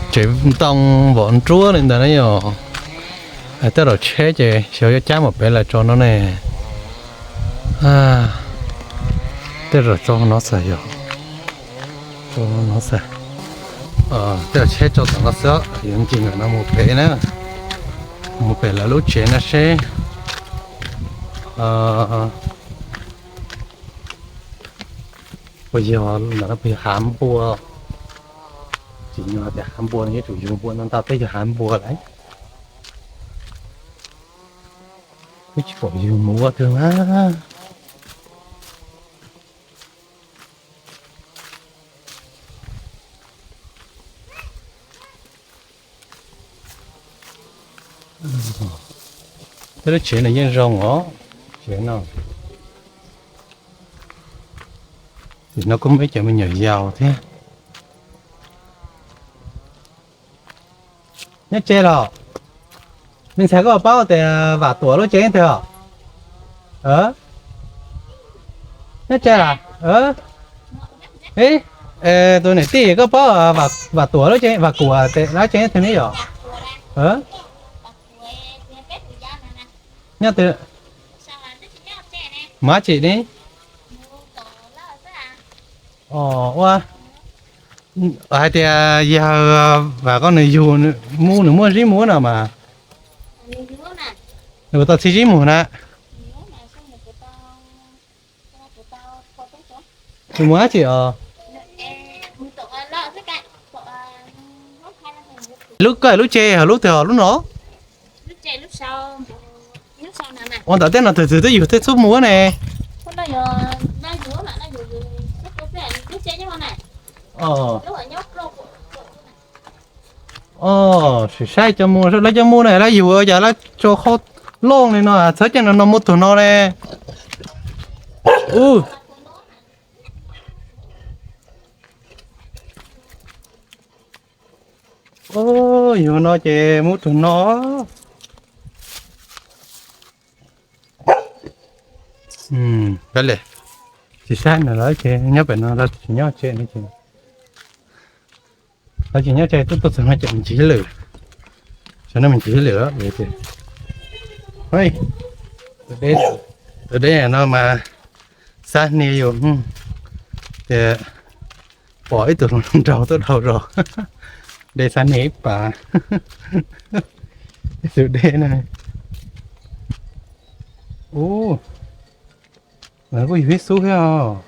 tsev ntoo vom nruab li ntawd na yom. Tej zaum tsheb ces xyov yuav cab mus pem lawm tso no ne. Tej zaum tso no xwb yog, tso no xwb. Tej zaum tsheb tso tom no xwb, yuav ncig ntawm no mus pem na, mus pem lawv lub tsev no seb puas yog ntawm no puas yog hav npua. Tsis yog tias hav npua no yuav tsum yug npua ntau ntau, peb yog hav npua lawm. Twb tsis pom yug mus ua twg na. Tej lub tsev no yeej zoo os, tsev no. Tim no kuj muaj ib co me nyuam yaus thiab. Nyob tsev los? Me ntxhais, koj paub tias Vam Tuam lub tsev twg os? Nyob tsev los? Tus niam tij, koj paub Vam Tuam lub tsev, Vam Kuam lub tsev twg ne yom? Nyob twg? Mas tsis ne. Ua, hais tias yawg Vam koj nws yug mus, nws muaj zib mus no mas, nws puas tau txib zib mus na? Nws mus dab tsi os? Lub, koj lub tsev ho lub twg os, lub no? Ua ntawm tej no twg twg twb yug tej xub mus ne. Sim saib cov mus, lawv cov mus ne, lawv yug yog lawv tso qhov looj li no, txhawv ceg no no muaj tug no ne. Yug no ces muaj tug no. Kav liam, tsis saib na, lawv ces nyob pem no, lawv tsis nyob tsev no ces lawv tsis nyob tsev, tuaj tuaj txog no ces me ntsis lwm, xyov no me ntsis lwm ces, tus deb no mas xab hnia yus tias pom ib tug hluas nraug tuaj dhau zos, dej xab hnia ib pas, tus deb na. Ub, kuj yug ib xub thiab os.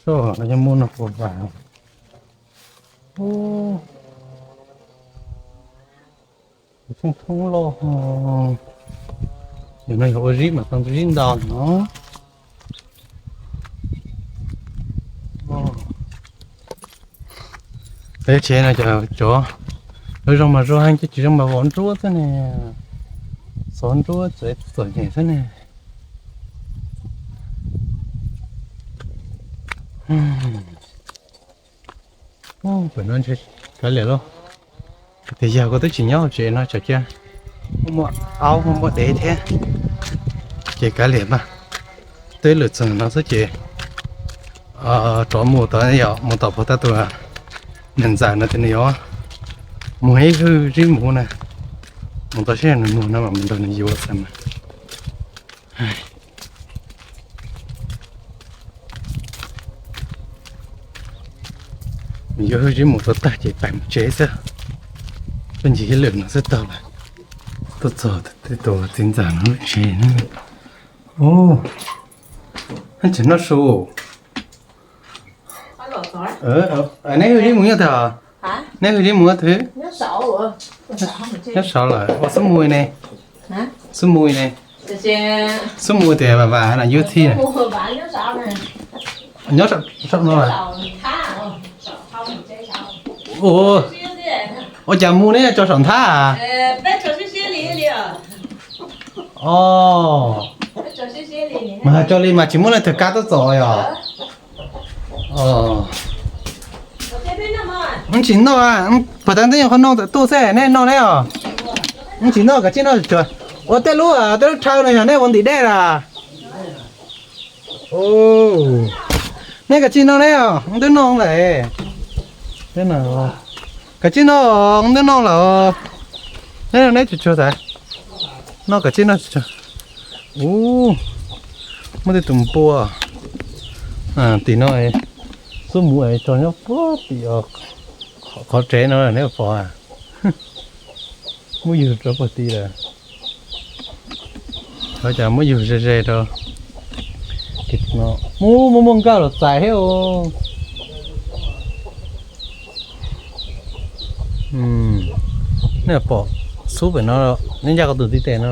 Soj, lawv cov mus no puas vam. Ub, thoob thoob loj. Yog no yog ua zib mas tau zib ntau no. Peb tsev no cov, lawv zoo mas zoo heev, cov tsis zoo mas vov nruab xwb ne, xov nruab txawv txom nyem xwb ne. Pem no ntshe kav liam lauj. Tias yog koj twb tsis nyob hauv tsev no tsam cia muaj aub muaj dev thiab, ces kav liam mas. Twb lwm txog no xwb ces rov mus tod, yog mus tom pog tab tus niam ntxawm no ces nws yuav mus ib hwj zib mus na, mus tau sij hawm nws mus no mam mus nrog nws yuav txog mas. Nws yuav hwj zib mus tau tag ces pais mus tsev xwb. Tuaj ncig ib lwm no xwb tag lawm. Tuaj txog tus txiv ntxawm no lub tsev na. Ub, tsev noj su. Neb hwj zib mus nyob twg? Neb hwj zib mus nyob twg? Nyob saud lawm, ua xub mus ne. Xub mus ne. Xub mus tias vam vam no yub txhij. Nyob saum no. Ua cas mus neb tso saum nthab? Mas tso li mas tsis muaj leej twg kab tuaj txom yog? Tsis noj, puas tas ntej qhov no tawm tuaj xwb nej noj neb os. Tsis noj, kav tsij noj tsuag. Ua tej lub, tej lub rhawv no yog nej ua ntim dej las? Nej kav tsij noj neb os, twb noj lawm. Kav tsij noj, twb noj lawm. Neb noj neb tsuag tsuag tas. Noj kav tsij noj tsuag tsuag. Ub, muaj tej tus npua tim no, xub mus es tso nyob puag tim qhov tsev no neb pom. Muab yug rau puag tid lawm. Ua cas muab yug ze ze rau. Mus muaj muaj nkaj los txais thiab. Nej pom xub pem no, neb ncaj qhov tus ntiv tes no.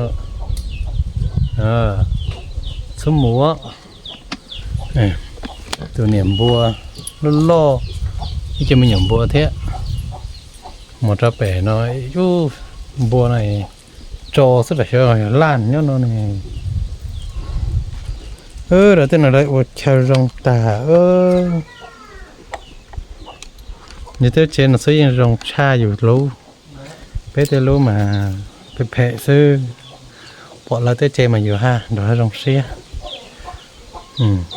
Xub mus, tus niam npua loj loj, ib co me nyuam npua thiab. Mus rau pem no, npua no tso xwb tam xyov yog laj nyob no ne. Lawv tej no lawv ua chaw zoo tag. Yus tej tsev no xwb yeej zoo tshaj yus lub. Peb tej lub mas phem phem xwb. Pom lawv tej tsev mas yus haj nrog zoo siab.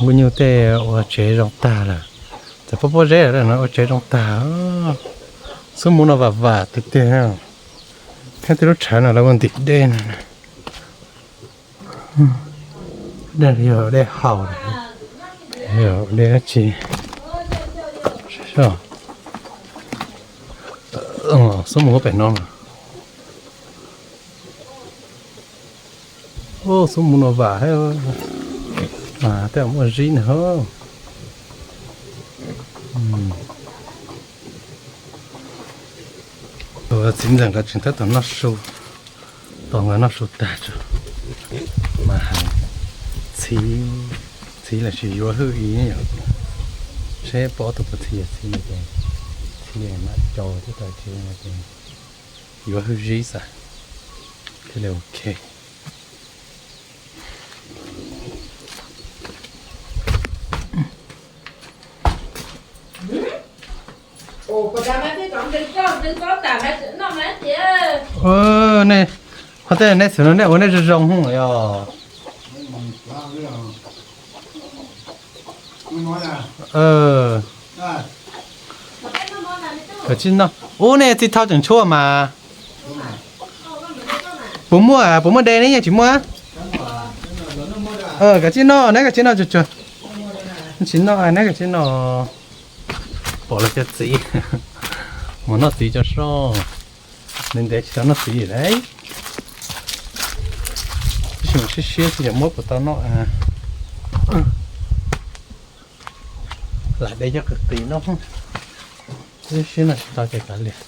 Lub nyuj tej ua tsev zoo tag lawm. Txawm pob pob zeb lawm no ua tsev zoo tag. Xub mus no vam vam tiag tiag. Thiab tej lub tshawv no lawv ua ntim dej no. Dej yog dej haus, yog dej dab tsi? Xub mus pem no. Xub mus no vam thiab, tej muaj zib na. Txiv ntxawm nkawd tseem tab tom noj su, tos nkawd noj su tag tso mas hais txhiv, txhiv los sis yuav hwj ib yom. Seb pom ob tug puas txhiv, yog txhiv no ces txhiv mam cau thiab tau tsev no ces yuav hwj zib xav thiaj li ok. Nej, qhov tej nej xwm no nej ua nej zoo zoo yog. Kav tsij noj. Ub, nej txiv thau tseem tshuaj mas. Puas muaj, puas muaj de neb yeej tsis muaj? Kav tsij noj, neb kav tsij noj tsuag tsuag. Tsis noj, neb kav tsij noj. Pom lawv cov txiv, mus noj txiv cov soj. Ntev ntev tsis tau noj txiv lawm. Tab sis mas siab siab xwb yog muab puas tau noj. Lam de coj qis qis noj. Siab siab noj tsis tau ces kav liam.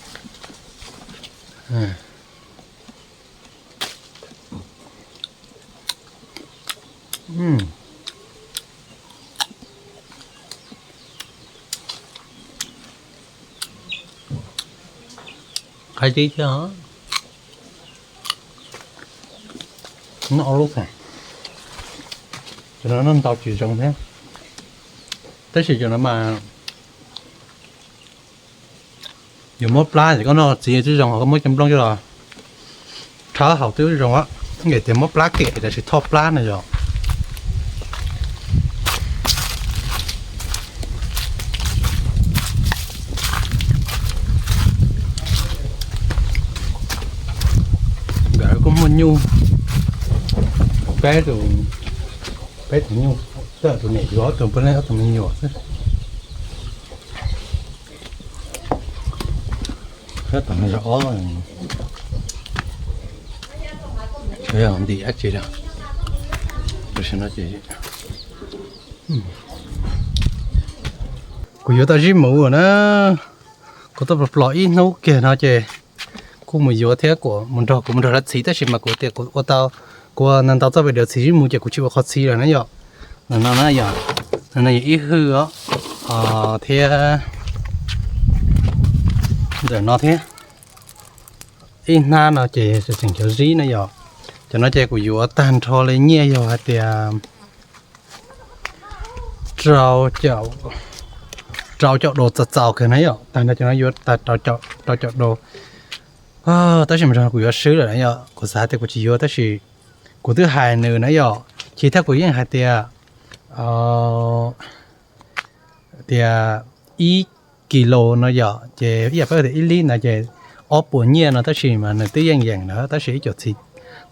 Qab tib thiab. Noj ob lub xwb. Cov no noj ntau tsis zoo thiab. Tab sis cov no mas yus muab plab es koj noj txiv twb zoo, ho koj muab cov nplooj coj los rhawb haus twb zoo. Vim tias muab plab kem tiam sis thoj plab no yog. Nkawd kuj muaj nyuj, peb tus, peb tus nyuj, tus niam yuav ob tug, peb leej ob tug me nyuam xwb. Ob, ntim dab tsi lawm. Tam sim no ces kuv yuav tau zib mus na, kuv tuaj plos plos ib hnub kiag no ces kuj mus yuav thiab, kuv mus nrog, kuv mus nrog lawv txhiv tab sis mas kuv tias kuv ua tau Kuv ntau ntau txoj video txhiv zib mus ces kuv tsis ua qhov txhiv lawm na yom. No na yom, no yog ib hwj os, thiab ntawm no thiab ib hnab no ces tseem cov zib na yom. Cov no ces kuv yuav tag nrho li nyiaj yog hais tias rau caum, rau caum dos txaus txaus kawg na yom. Tag nrho cov no yuav tag rau caum dos. Tab sis mas kuv yuav swb lawm na yom, kuv xav tias kuv tsis yuav tab sis kuv twb hais nws na yom, ces thiab kuv yeej hais tias, tias ib kis los no yom, ces ib yam peb tias ib lib ntawd ces ob puas nyiaj no, tab sis mas nws twb yeej yeem na, tab sis ib co txhiv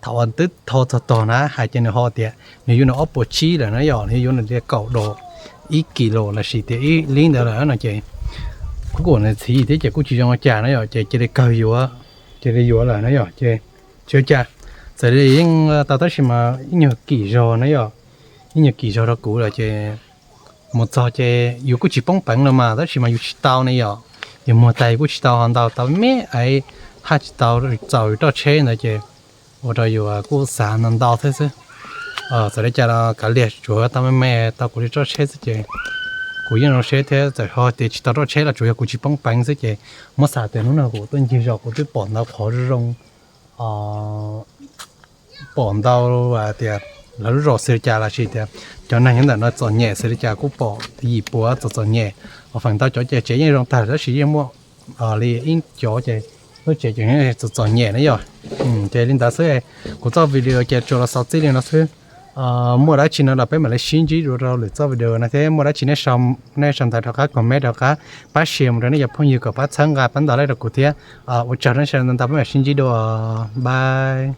thaum uas twb thau txog tog na hais ces nws ho tias nws yuav nws ob puas tsib lawm na yom, nws yuav nws tias kaum dos ib kis los lossis tias ib lib ntawd lawm no ces kuv kuj nws txhiv thiab ces kuj tsis zoo ua cas na yom, ces cia li kawg yuav, cia li yuav lawm na yom, ces tsis ua cas. Txawm li yeej tau tab sis mas ib nyuag kim zog na yom, ib nyuag kim zog rau kuv lawm ces mus txog ces yus kuj tsis poob peev los mas tab sis mas yus tsis tau ne yom, yus muag tag yus kuj tsis tau ho ntau tau me me, haj tsis tau txaus yus roj tsheb ntawd ces ua rau yus kuj xav ntau ntau thiab xwb. Txawm li cas los kav liam, tsuav tau me me tau kuv li roj tsheb xwb ces kuv yeej zoo siab thiab, txawm ho tias tsis tau roj tsheb los tsuas yog kuv tsis poob peev xwb ces muab xav tias hnub no kuv tuaj ncig zos kuv twb pom ntau qhov zoo, pom ntau tias lawv lub zos xws li cas lossis tias cov neeg nyob ntawm no txom nyem xws li cas kuj pom yim puav txom txom nyem. Feem ntau cov ces tsev yeej zoo tag tab sis yeej muaj li ib cov ces lub tsev ces txom txom nyem na yom. Ces li ntawd xwb, kuv txoj video ces tsuas los xaus txij li no xwb. Muaj dab tsi no los peb mam li sib ntsib dua rau lwm txoj video no thiab, muaj dab tsi nej sau ntawv rov qab comment rov qab pab share mus rau nej cov phooj ywg kom pab txhawb nqa pab ntaus like rau kuv thiab. Ua tsaug nej sawv daws ntau, peb mam sib ntsib dua, bye.